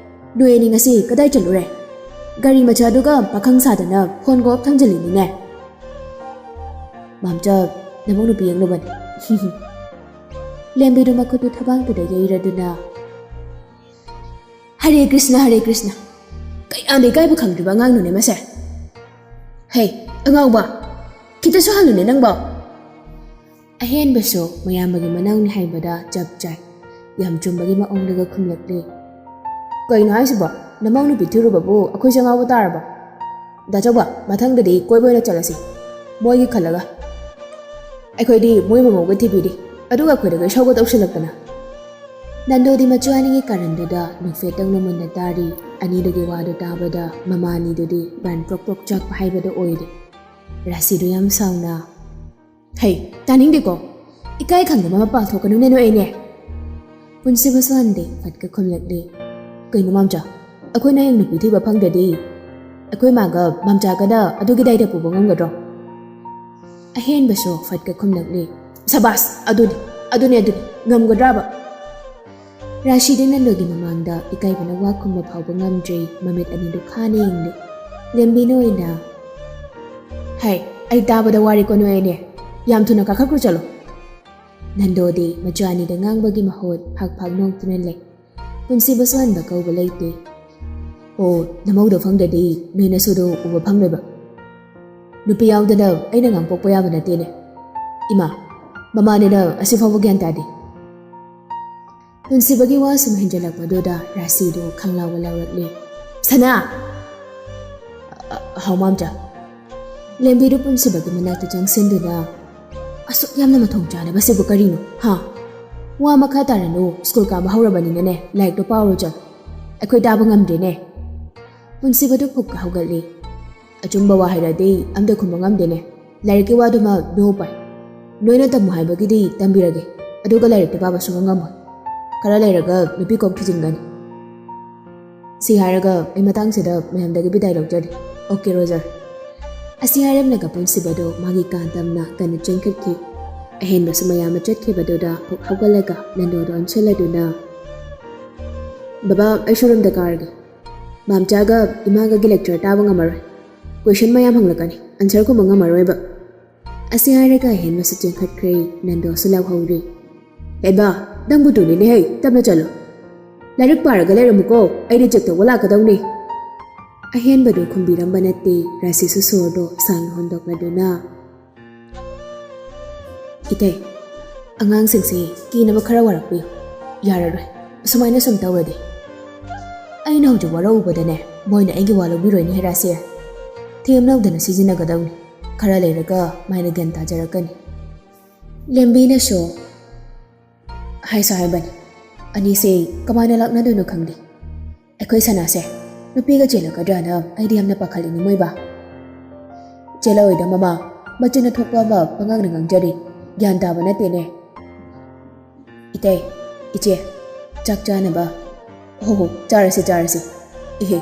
ꯅꯣꯏ ꯑꯅꯤ ꯉꯁꯤ ꯀꯗꯥꯏ ꯆꯠꯂꯨꯔꯦ? ꯒꯥꯔꯤ ꯃꯆꯥꯗꯨꯒ ꯄꯥꯈꯪ ꯁꯥꯗꯅ ꯐꯣꯟ ꯒꯣꯞ ꯊꯝꯖꯤꯜꯂꯤꯅꯤꯅꯦ꯫" "ꯃꯥꯝꯆꯥ, ꯅꯃꯧ ꯅꯨꯄꯤ ꯌꯦꯡꯂꯨꯕꯅꯤ꯫" ꯂꯦꯝꯕꯤꯗꯨ ꯃꯈꯨꯠꯇꯨ ꯊꯕꯥꯛꯇꯨꯗ ꯌꯩꯔꯗꯨꯅ, "ꯍꯔꯦ ꯀ꯭ꯔꯤꯁꯅ, ꯍꯔꯦ ꯀ꯭ꯔꯤꯁꯅ꯫ ꯀꯌꯥꯝꯗ ꯏꯀꯥꯏꯕ ꯈꯪꯗ꯭ꯔꯤꯕ ꯑꯉꯥꯡꯅꯣꯅꯦ ꯃꯁꯦ꯫ ꯍꯦ, ꯑꯉꯥꯎꯕ, ꯈꯤꯇꯁꯨ ꯍꯜꯂꯨꯅꯦ ꯅꯪꯕꯣ꯫" ꯑꯍꯦꯟꯕꯁꯨ ꯃꯌꯥꯝꯕꯒꯤ ꯃꯅꯥꯎꯅꯤ ꯍꯥꯏꯕꯗ ꯆꯞ ꯆꯥꯏ꯫ ꯌꯥꯝ ꯆꯨꯝꯕꯒꯤ ꯃꯑꯣꯡꯗꯒ ꯈꯨꯝꯂꯛꯂꯤ꯫ "ꯀꯩꯅꯣ ꯍꯥꯏꯁꯤꯕꯣ? ꯅꯃꯧ ꯅꯨꯄꯤ ꯊꯤꯔꯨꯕꯕꯨ ꯑꯩꯈꯣꯏꯁꯦ ꯉꯥꯎꯕ ꯇꯥꯔꯕꯣ? ꯗꯥ ꯆꯧꯕ, ꯃꯊꯪꯗꯗꯤ ꯀꯣꯏꯕ ꯑꯣꯏꯅ ꯆꯠꯂꯁꯤ, ꯃꯣꯏꯒꯤ ꯈꯜꯂꯒ꯫ ꯑꯩꯈꯣꯏꯗꯤ ꯃꯣꯏ ꯃꯃꯧꯒ ꯊꯤꯕꯤꯔꯤ, ꯑꯗꯨꯒ ꯑꯩꯈꯣꯏꯗꯒ ꯏꯁꯧꯒ ꯇꯧꯁꯤꯜꯂꯛꯇꯅ꯫" ꯅꯟꯗꯣꯗꯤ ꯃꯆꯥ ꯑꯅꯤꯒꯤ ꯀꯥꯔꯟꯗꯨꯗ ꯅꯣꯛꯐꯦꯠꯇꯧꯅ ꯃꯨꯟꯅ ꯇꯥꯔꯤ꯫ ꯑꯅꯤꯗꯨꯒꯤ ꯋꯥꯗꯨ ꯇꯥꯕꯗ ꯃꯃꯥ ꯑꯅꯤꯗꯨꯗꯤ ꯕ꯭ꯔꯥꯟ ꯄ꯭ꯔꯣꯛ ꯄ꯭ꯔꯣꯛ ꯆꯥꯛꯄ ꯍꯥꯏꯕꯗꯨ ꯑꯣꯏꯔꯦ꯫ ꯔꯥꯁꯤꯗꯨ ꯌꯥꯝ ꯁꯥꯎꯅ, "ꯍꯩ, ꯇꯥꯅꯤꯡꯗꯦꯀꯣ꯫ ꯏꯀꯥꯏ ꯈꯪꯗꯕ ꯃꯄꯥꯜ ꯊꯣꯛꯀꯅꯨꯅꯦ ꯅꯣꯏ ꯑꯅꯤ꯫" ꯄꯨꯟꯁꯤꯕꯁꯨ ꯍꯟꯗꯦ, ꯐꯠꯀ ꯈꯨꯝꯂꯛꯂꯤ꯫ "ꯀꯩꯅꯣ ꯃꯥꯝꯆꯥ, ꯑꯩꯈꯣꯏꯅ ꯍꯌꯦꯡ ꯅꯨꯄꯤ ꯊꯤꯕ ꯐꯪꯗ꯭ꯔꯗꯤ ꯑꯩꯈꯣꯏ ꯃꯥꯒ ꯃꯥꯝꯆꯥꯒꯅ ꯑꯗꯨꯒꯤ ꯗꯥꯏꯗ ꯄꯨꯕ ꯉꯝꯒꯗ꯭ꯔꯣ?" ꯑꯍꯦꯟꯕꯁꯨ ꯐꯠꯀ ꯈꯨꯝꯂꯛꯂꯤ, "ꯁꯕꯥꯁ, ꯑꯗꯨꯅꯤ, ꯑꯗꯨꯅꯤ, ꯑꯗꯨꯅꯤ, ꯉꯝꯒꯗ꯭ꯔꯥꯕ?" ꯔꯥꯁꯤꯗꯤ ꯅꯟꯗꯣꯒꯤ ꯃꯃꯥꯡꯗ ꯏꯀꯥꯏꯕꯅ ꯋꯥ ꯈꯨꯝꯕ ꯐꯥꯎꯕ ꯉꯝꯗ꯭ꯔꯦ, ꯃꯃꯤꯠ ꯑꯅꯤꯗꯨ ꯈꯥꯅ ꯌꯦꯡꯂꯤ꯫ ꯂꯦꯝꯕꯤꯅ ꯑꯣꯏꯅ, "ꯍꯥꯏ, ꯑꯩ ꯇꯥꯕꯗ ꯋꯥꯔꯦꯀꯣ ꯅꯣꯏ ꯑꯅꯤ, ꯌꯥꯝ ꯊꯨꯅ ꯀꯥꯈꯠꯈ꯭ꯔꯣ ꯆꯠꯂꯣ!" ꯅꯟꯗꯣꯗꯤ ꯃꯆꯥ ꯑꯅꯤꯗ ꯉꯥꯡꯕꯒꯤ ꯃꯍꯨꯠ ꯐꯥꯛ ꯐꯥꯛ ꯅꯣꯛꯇꯨꯅ ꯂꯩ꯫ ꯄꯨꯟꯁꯤꯕꯁꯨ ꯍꯟꯕ ꯀꯧꯕ ꯂꯩꯇꯦ꯫ "ꯑꯣ, ꯅꯃꯧꯗꯣ ꯐꯪꯗ꯭ꯔꯗꯤ ꯅꯣꯏ ꯅꯁꯨꯗꯣ ꯎꯕ ꯐꯪꯂꯣꯏꯕ꯫ ꯅꯨꯄꯤ ꯌꯥꯎꯗꯅ ꯑꯩꯅ ꯉꯥꯡꯄꯣꯛꯄ ꯌꯥꯕ ꯅꯠꯇꯦꯅꯦ꯫ ꯏꯃꯥ, ꯃꯃꯥꯅꯤꯅ ꯑꯁꯤꯐꯥꯎꯕ ꯒ꯭ꯌꯥꯟ ꯇꯥꯗꯦ꯫" ꯄꯨꯟꯁꯤꯕꯒꯤ ꯋꯥ ꯁꯨꯝ ꯍꯦꯟꯖꯜꯂꯛꯄꯗꯨꯗ ꯔꯥꯁꯤꯗꯨ ꯈꯪꯂꯥꯎꯕ ꯂꯥꯎꯔꯛꯂꯦ꯫ "ꯁꯅꯥ!" "ꯑ, ꯑ, ꯍꯥꯎ, ꯃꯥꯝꯆꯥ꯫" ꯂꯦꯝꯕꯤꯗꯨ ꯄꯨꯟꯁꯤꯕꯒꯤ ꯃꯅꯥꯛꯇ ꯆꯪꯁꯤꯟꯗꯨꯅ, "ꯑꯁꯨꯛ ꯌꯥꯝꯅ ꯃꯊꯣꯡ ꯆꯥꯗꯕꯁꯤꯕꯨ ꯀꯔꯤꯅꯣ, ꯍꯥ? ꯋꯥ ꯃꯈꯥ ꯇꯥꯔꯅꯨ, ꯁ꯭ꯀꯨꯜ ꯀꯥꯕ ꯍꯧꯔꯕꯅꯤꯅꯅꯦ, ꯂꯥꯏꯔꯤꯛꯇꯣ ꯄꯥꯎꯔꯣ ꯆꯠꯂꯣ꯫ ꯑꯩꯈꯣꯏ ꯇꯥꯕ ꯉꯝꯗ꯭ꯔꯦꯅꯦ꯫" ꯄꯨꯟꯁꯤꯕꯗꯨ ꯐꯨꯛꯀ ꯍꯧꯒꯠꯂꯤ꯫ "ꯑꯆꯨꯝꯕ ꯋꯥ ꯍꯥꯏꯔꯗꯤ ꯑꯝꯇ ꯈꯨꯝꯕ ꯉꯝꯗꯦꯅꯦ꯫ ꯂꯥꯏꯔꯤꯛꯀꯤ ꯋꯥꯗꯨꯃ no ꯎꯄꯥꯏ꯫ ꯅꯣꯏꯅ ꯇꯝꯃꯨ ꯍꯥꯏꯕꯒꯤꯗꯤ ꯇꯝꯕꯤꯔꯒꯦ, ꯑꯗꯨꯒ ꯂꯥꯏꯔꯤꯛꯇꯤ ꯄꯥꯕ ꯁꯨꯡꯉꯝ ꯉꯝꯃꯣꯏ꯫ ꯈꯔ ꯂꯩꯔꯒ ꯅꯨꯄꯤ ꯀꯣꯛ ꯊꯤꯖꯤꯟꯒꯅꯤ꯫ ꯁꯤ ꯍꯥꯏꯔꯒ ꯑꯩ ꯃꯇꯥꯡꯁꯤꯗ ꯃꯌꯥꯝꯗꯒꯤ ꯕꯤꯗꯥꯏ ꯂꯧꯖꯔꯤ꯫ Okay, Roger." ꯑꯁꯤ ꯍꯥꯏꯔꯝꯂꯒ ꯄꯨꯟꯁꯤꯕꯗꯨ ꯃꯥꯒꯤ ꯀꯥ ꯇꯝꯅ ꯀꯟꯅ ꯆꯦꯟꯈꯠꯈꯤ꯫ ꯑꯍꯦꯟꯕꯁꯨ ꯃꯌꯥꯝ ꯑꯃ ꯆꯠꯈꯤꯕꯗꯨꯗ ꯐꯨꯛ ꯍꯧꯒꯠꯂꯒ ꯅꯟꯗꯣꯗꯨ ꯑꯣꯟꯁꯤꯜꯂꯗꯨꯅ, "ꯕꯕꯥ, ꯑꯩꯁꯨ ꯔꯨꯝꯗ ꯀꯥꯔꯒꯦ꯫ ꯃꯥꯝꯆꯥꯒ ꯏꯃꯥꯒꯒꯤ ꯂꯦꯛꯆꯔ ꯇꯥꯕ ꯉꯝꯃꯔꯣꯏ꯫ ꯀꯣꯏꯁꯟ ꯃꯌꯥꯝ ꯍꯪꯂꯛꯀꯅꯤ, ꯑꯟꯁꯔ ꯈꯨꯝꯕ ꯉꯝꯃꯔꯣꯏꯕ꯫" ꯑꯁꯤ ꯍꯥꯏꯔꯒ ꯑꯍꯦꯟꯕꯁꯨ ꯆꯦꯟꯈꯠꯈ꯭ꯔꯦ, ꯅꯟꯗꯣꯁꯨ ꯂꯥꯎꯍꯧꯔꯦ꯫ "ꯍꯦꯕꯥ, ꯅꯪꯕꯨ ꯇꯨꯅꯤꯅꯦ ꯍꯩ, ꯇꯞꯅ ꯆꯠꯂꯣ꯫ ꯂꯥꯏꯔꯤꯛ ꯄꯥꯔꯒ ꯂꯩꯔꯝꯃꯨꯀꯣ, ꯑꯩꯗꯤ ꯆꯦꯛ ꯇꯧꯕ ꯂꯥꯛꯀꯗꯧꯅꯤ꯫" ꯑꯍꯦꯟꯕꯗꯨ ꯈꯨꯝꯕꯤꯔꯝꯕ ꯅꯠꯇꯦ, ꯔꯥꯁꯤꯁꯨ ꯁꯣꯔꯗꯣ ꯁꯥꯡꯅ ꯍꯣꯟꯗꯣꯛꯂꯗꯨꯅ, "ꯏꯇꯩ, ꯑꯉꯥꯡꯁꯤꯡꯁꯤ ꯀꯤꯅꯕ ꯈꯔ ꯋꯥꯔꯛꯄꯤꯌꯨ꯫ ꯌꯥꯔꯔꯣꯏ, ꯑꯁꯨꯃꯥꯏꯅ ꯁꯨꯝ ꯇꯧꯔꯗꯤ꯫ ꯑꯩꯅ ꯍꯧꯖꯤꯛ ꯋꯥꯔꯧꯕꯗꯅꯦ, ꯃꯣꯏꯅ ꯑꯩꯒꯤ ꯋꯥ ꯂꯧꯕꯤꯔꯣꯏꯅꯦ ꯍꯦꯔꯥꯁꯦ꯫ ꯊꯦꯝ ꯂꯧꯗꯅ ꯁꯤꯖꯤꯟꯅꯒꯗꯧꯅꯤ꯫ ꯈꯔ ꯂꯩꯔꯒ ꯃꯥꯏꯅ ꯒ꯭ꯌꯥꯟ ꯇꯥꯖꯔꯛꯀꯅꯤ꯫" ꯂꯦꯝꯕꯤꯅꯁꯨ, "ꯍꯥꯏꯁꯨ ꯍꯥꯏꯕꯅꯤ, ꯑꯅꯤꯁꯦ ꯀꯃꯥꯏꯅ ꯂꯥꯛꯅꯗꯣꯏꯅꯣ ꯈꯪꯗꯦ꯫ ꯑꯩꯈꯣꯏ ꯁꯅꯥꯁꯦ ꯅꯨꯄꯤꯒ ꯆꯦꯜꯂꯛꯀꯗ꯭ꯔꯥꯅ ꯑꯩꯗꯤ ꯌꯥꯝꯅ ꯄꯥꯈꯠꯂꯤꯅꯦ ꯃꯣꯏꯕꯥ꯫ ꯆꯦꯜꯂꯛꯑꯣꯏꯗ ꯃꯃꯥ, ꯃꯆꯤꯟꯅ ꯊꯣꯛꯄ ꯑꯃ ꯄꯉꯥꯡꯗ ꯉꯥꯡꯖꯔꯤ, ꯒ꯭ꯌꯥꯟ ꯇꯥꯕ ꯅꯠꯇꯦꯅꯦ꯫" "ꯏꯇꯩ, ꯏꯆꯦ, ꯆꯥꯛ ꯆꯥꯅꯕ ꯍꯣ ꯍꯣ, ꯆꯥꯔꯁꯤ ꯆꯥꯔꯁꯤ꯫ ꯏꯍꯦ,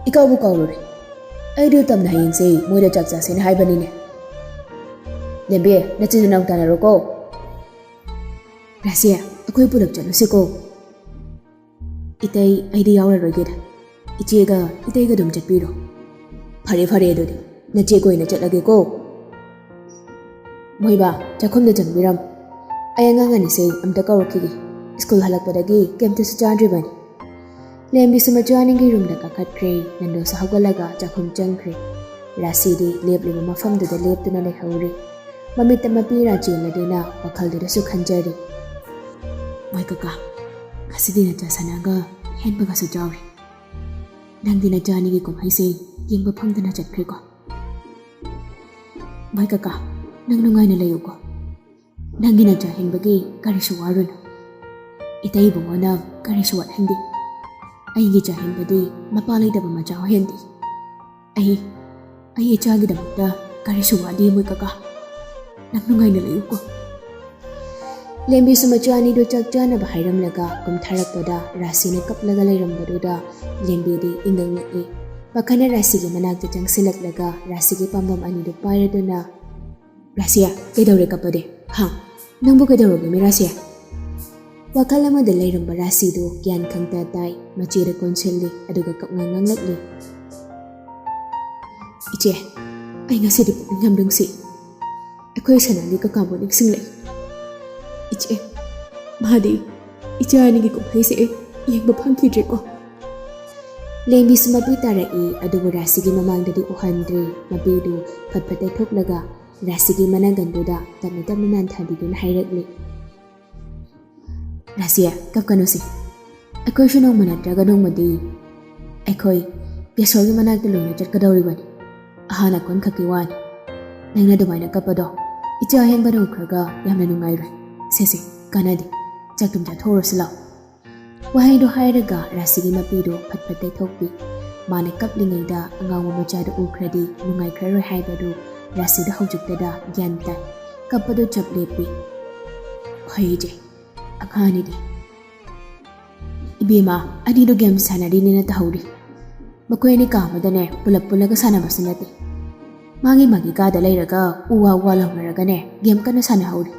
ꯏꯀꯥꯎꯕꯨ ꯀꯥꯎꯔꯨꯔꯦ꯫ ꯑꯩꯗꯤ ꯇꯝꯅ ꯍꯌꯦꯡꯁꯦ ꯃꯣꯏꯗ ꯆꯥꯛ ꯆꯥꯁꯦꯅ ꯍꯥꯏꯕꯅꯤꯅꯦ꯫ ꯂꯦꯝꯕꯤ, ꯅꯆꯤꯟ ꯅꯅꯥꯎ ꯇꯥꯟꯅꯔꯣꯀꯣ꯫ ꯔꯥꯁꯤ, ꯑꯩꯈꯣꯏ ꯄꯨꯂꯞ ꯆꯠꯂꯨꯁꯤꯀꯣ꯫ ꯏꯇꯩ, ꯑꯩꯗꯤ ꯌꯥꯎꯔꯔꯣꯏꯒꯦꯗ꯫ ꯏꯆꯦꯒ ꯏꯇꯩꯒ ꯑꯗꯨꯝ ꯆꯠꯄꯤꯔꯣ꯫ ꯐꯔꯦ ꯐꯔꯦ, ꯑꯗꯨꯗꯤ ꯅꯆꯦꯒ ꯑꯣꯏꯅ ꯆꯠꯂꯒꯦꯀꯣ꯫ ꯃꯣꯏꯕꯥ, ꯆꯥꯛꯈꯨꯝꯗ ꯆꯪꯕꯤꯔꯝꯃꯨ꯫ ꯑꯩ ꯑꯉꯥꯡ ꯑꯅꯤꯁꯦ ꯑꯝꯇ ꯀꯧꯔꯛꯈꯤꯒꯦ꯫ ꯁ꯭ꯀꯨꯜ ꯍꯜꯂꯛꯄꯗꯒꯤ ꯀꯩꯝꯇꯁꯨ ꯆꯥꯗ꯭ꯔꯤꯕꯅꯤ꯫ ꯂꯦꯝꯕꯤꯁꯨ ꯃꯆꯥ ꯑꯅꯤꯒꯤ ꯔꯨꯝꯗ ꯀꯥꯈꯠꯈ꯭ꯔꯦ꯫ ꯅꯟꯗꯣꯁꯨ ꯍꯧꯒꯠꯂꯒ ꯆꯥꯛꯈꯨꯝ ꯆꯪꯈ꯭ꯔꯦ꯫ ꯔꯥꯁꯤꯗꯤ ꯂꯦꯞꯂꯤꯕ ꯃꯐꯝꯗꯨꯗ ꯂꯦꯞꯇꯨꯅ ꯂꯩꯍꯧꯔꯦ꯫ ꯃꯃꯤꯠꯇ ꯃꯄꯤ ꯏꯔꯥ ꯆꯦꯜꯂꯗꯦꯅ ꯋꯥꯈꯜꯗꯨꯗꯁꯨ ꯈꯟꯖꯔꯤ꯫ ꯃꯣꯏ ꯀꯀꯥ, ꯉꯁꯤꯗꯤ ꯅꯆꯥ ꯁꯅꯥꯒ ꯍꯦꯟꯕꯒꯁꯨ ꯆꯥꯎꯔꯦ꯫ ꯅꯪꯗꯤ ꯅꯆꯥ ꯑꯅꯤꯒꯤ ꯀꯨꯝꯍꯩꯁꯦ ꯌꯦꯡꯕ ꯐꯪꯗꯅ ꯆꯠꯈ꯭ꯔꯦꯀꯣ꯫ ꯃꯣꯏ ꯀꯀꯥ, ꯅꯪ ꯅꯨꯡꯉꯥꯏꯅ ꯂꯩꯌꯨꯀꯣ꯫ ꯅꯪꯒꯤ ꯅꯆꯥ ꯍꯦꯟꯕꯒꯤ ꯀꯔꯤꯁꯨ ꯋꯥꯔꯨꯅꯨ꯫ ꯏꯇꯩ ꯏꯕꯨꯡꯉꯣꯅ ꯀꯔꯤꯁꯨ ꯋꯥꯠꯍꯟꯗꯦ꯫ ꯑꯩꯒꯤ ꯏꯆꯥ ꯍꯦꯟꯕꯗꯤ ꯃꯄꯥ ꯂꯩꯇꯕ ꯃꯆꯥ ꯑꯣꯏꯍꯟꯗꯦ꯫ ꯑꯩ, ꯑꯩ ꯏꯆꯥꯒꯤꯗꯃꯛꯇ ꯀꯔꯤꯁꯨ ꯋꯥꯗꯦ ꯃꯣꯏ ꯀꯀꯥ꯫ ꯅꯪ ꯅꯨꯡꯉꯥꯏꯅ ꯂꯩꯌꯨꯀꯣ꯫ ꯂꯦꯝꯕꯤꯁꯨ ꯃꯆꯥ ꯑꯅꯤꯗꯨ ꯆꯥꯛ ꯆꯥꯅꯕ ꯍꯥꯏꯔꯝꯂꯒ ꯀꯨꯝꯊꯔꯛꯄꯗ ꯔꯥꯁꯤꯅ ꯀꯞꯂꯒ ꯂꯩꯔꯝꯕꯗꯨꯗ ꯂꯦꯝꯕꯤꯗꯤ ꯏꯉꯛ ꯉꯛꯏ꯫ ꯄꯥꯈꯠꯅ ꯔꯥꯁꯤꯒꯤ ꯃꯅꯥꯛꯇ ꯆꯪꯁꯤꯜꯂꯛꯂꯒ ꯔꯥꯁꯤꯒꯤ ꯄꯥꯝꯕꯣꯝ ꯑꯅꯤꯗꯨ ꯄꯥꯏꯔꯗꯨꯅ, "ꯔꯥꯁꯤꯌꯥ, ꯀꯩꯗꯧꯔꯦ ꯀꯞꯄꯗꯤ? ꯍꯥ? ꯅꯪꯕꯨ ꯀꯩꯗꯧꯔꯒꯦꯃꯤ ꯔꯥꯁꯤꯌꯥ?" ꯋꯥꯈꯜ ꯑꯃꯗ ꯂꯩꯔꯝꯕ ꯔꯥꯁꯤꯗꯨ ꯒ꯭ꯌꯥꯟ ꯈꯪꯇ ꯇꯥꯏ꯫ ꯃꯆꯦꯗ ꯀꯣꯟꯁꯤꯜꯂꯤ, ꯑꯗꯨꯒ ꯀꯞꯉꯥꯡ ꯉꯥꯡꯂꯛꯂꯤ꯫ "ꯏꯆꯦ, ꯑꯩ ꯉꯁꯤꯗꯤ ꯄꯨꯛꯅꯤꯡ ꯌꯥꯝ ꯅꯨꯡꯁꯤ꯫ ꯑꯩꯈꯣꯏ ꯁꯅꯥꯒꯤ ꯀꯀꯥꯕꯨ ꯅꯤꯡꯁꯤꯡꯂꯛꯏ꯫ ꯏꯆꯦ, ꯃꯥꯗꯤ ꯏꯆꯥ ꯑꯅꯤꯒꯤ ꯀꯨꯝꯍꯩꯁꯦ ꯌꯦꯡꯕ ꯐꯪꯈꯤꯗ꯭ꯔꯦꯀꯣ꯫" ꯂꯦꯝꯕꯤꯁꯨ ꯃꯄꯤ ꯇꯥꯔꯛꯏ, ꯑꯗꯨꯕꯨ ꯔꯥꯁꯤꯒꯤ ꯃꯃꯥꯡꯗꯗꯤ ꯎꯍꯟꯗ꯭ꯔꯦ꯫ ꯃꯄꯤꯗꯨ ꯐꯠ ꯐꯠ ꯇꯩꯊꯣꯛꯂꯒ ꯔꯥꯁꯤꯒꯤ ꯃꯅꯥꯒꯟꯗꯨꯗ ꯇꯞꯅ ꯇꯞꯅ ꯅꯥꯟꯊꯕꯤꯗꯨꯅ ꯍꯥꯏꯔꯛꯂꯤ, "ꯔꯥꯁꯤ, ꯀꯞꯀꯅꯨꯁꯤ꯫ ꯑꯩꯈꯣꯏꯁꯨ ꯅꯣꯡꯃ ꯅꯠꯇ꯭ꯔꯒ ꯅꯣꯡꯃꯗꯤ ꯑꯩꯈꯣꯏ ꯕꯦꯁꯣꯔꯒꯤ ꯃꯅꯥꯛꯇ ꯂꯣꯏꯅ ꯆꯠꯀꯗꯧꯔꯤꯕꯅꯤ꯫ ꯑꯍꯥꯟ ꯑꯀꯣꯟ ꯈꯛꯀꯤ ꯋꯥꯅꯤ꯫ ꯅꯪꯅ ꯑꯗꯨꯃꯥꯏꯅ ꯀꯞꯄꯗꯣ ꯏꯆꯥ ꯑꯍꯦꯟꯕꯅ ꯎꯈ꯭ꯔꯒ ꯌꯥꯝꯅ ꯅꯨꯡꯉꯥꯏꯔꯣꯏ꯫ ꯁꯦ ꯁꯦ, ꯀꯥꯟꯅꯗꯦ꯫ ꯆꯥꯛꯇꯨꯝ ꯆꯥꯊꯣꯛꯎꯔꯁꯤ ꯂꯥꯎ꯫" ꯋꯥꯍꯩꯗꯣ ꯍꯥꯏꯔꯒ ꯔꯥꯁꯤꯒꯤ ꯃꯄꯤꯗꯣ ꯐꯠ ꯐꯠ ꯇꯩꯊꯣꯛꯄꯤ꯫ ꯃꯥꯅ ꯀꯞꯂꯤꯉꯩꯗ ꯑꯉꯥꯎꯕ ꯃꯆꯥꯗꯨ ꯎꯈ꯭ꯔꯗꯤ ꯅꯨꯡꯉꯥꯏꯈ꯭ꯔꯔꯣꯏ ꯍꯥꯏꯕꯗꯨ ꯔꯥꯁꯤꯗ ꯍꯧꯖꯤꯛꯇꯗ ꯒ꯭ꯌꯥꯟ ꯇꯥꯏ꯫ ꯀꯞꯄꯗꯨ ꯆꯞ ꯂꯦꯞꯄꯤ꯫ "ꯍꯣꯏ ꯏꯆꯦ, ꯑꯉꯥꯡ ꯑꯅꯤꯗꯤ?" ꯕꯦꯝꯃ, ꯑꯅꯤꯗꯨ ꯒꯦꯝ ꯁꯥꯟꯅꯔꯤꯅꯦꯅ ꯇꯧꯍꯧꯔꯤ꯫ ꯃꯈꯣꯏ ꯑꯅꯤ ꯀꯥ ꯑꯃꯗꯅꯦ ꯄꯨꯂꯞ ꯄꯨꯜꯂꯒ ꯁꯥꯟꯅꯕꯁꯨ ꯅꯠꯇꯦ꯫ ꯃꯥꯒꯤ ꯃꯥꯒꯤ ꯀꯥꯗ ꯂꯩꯔꯒ ꯎ ꯋꯥ ꯎ ꯋꯥ ꯂꯥꯎꯅꯔꯒꯅꯦ ꯒꯦꯝ ꯀꯟꯅ ꯁꯥꯟꯅꯍꯧꯔꯤ꯫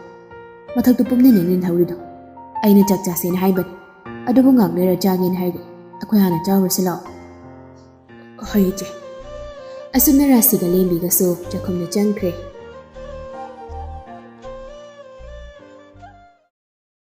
ꯃꯊꯛꯇꯨ ꯄꯨꯝꯅꯤꯡ ꯅꯤꯡꯍꯧꯔꯤꯗꯣ꯫ ꯑꯩꯅ ꯆꯥꯛ ꯆꯥꯁꯦꯅ ꯍꯥꯏꯕꯅꯤ꯫ ꯑꯗꯨꯕꯨ ꯉꯥꯛ ꯂꯩꯔ ꯆꯥꯒꯦꯅ ꯍꯥꯏꯔꯤ꯫ ꯑꯩꯈꯣꯏ ꯍꯥꯟꯅ ꯆꯥꯎꯔꯁꯤ ꯂꯥꯛꯑꯣ꯫ ꯍꯣꯏ ꯏꯆꯦ꯫ ꯑꯁꯨꯝꯅ ꯔꯥꯁꯤꯒ ꯂꯦꯝꯕꯤꯒꯁꯨ ꯆꯥꯛꯈꯨꯝꯗ ꯆꯪꯈ꯭ꯔꯦ꯫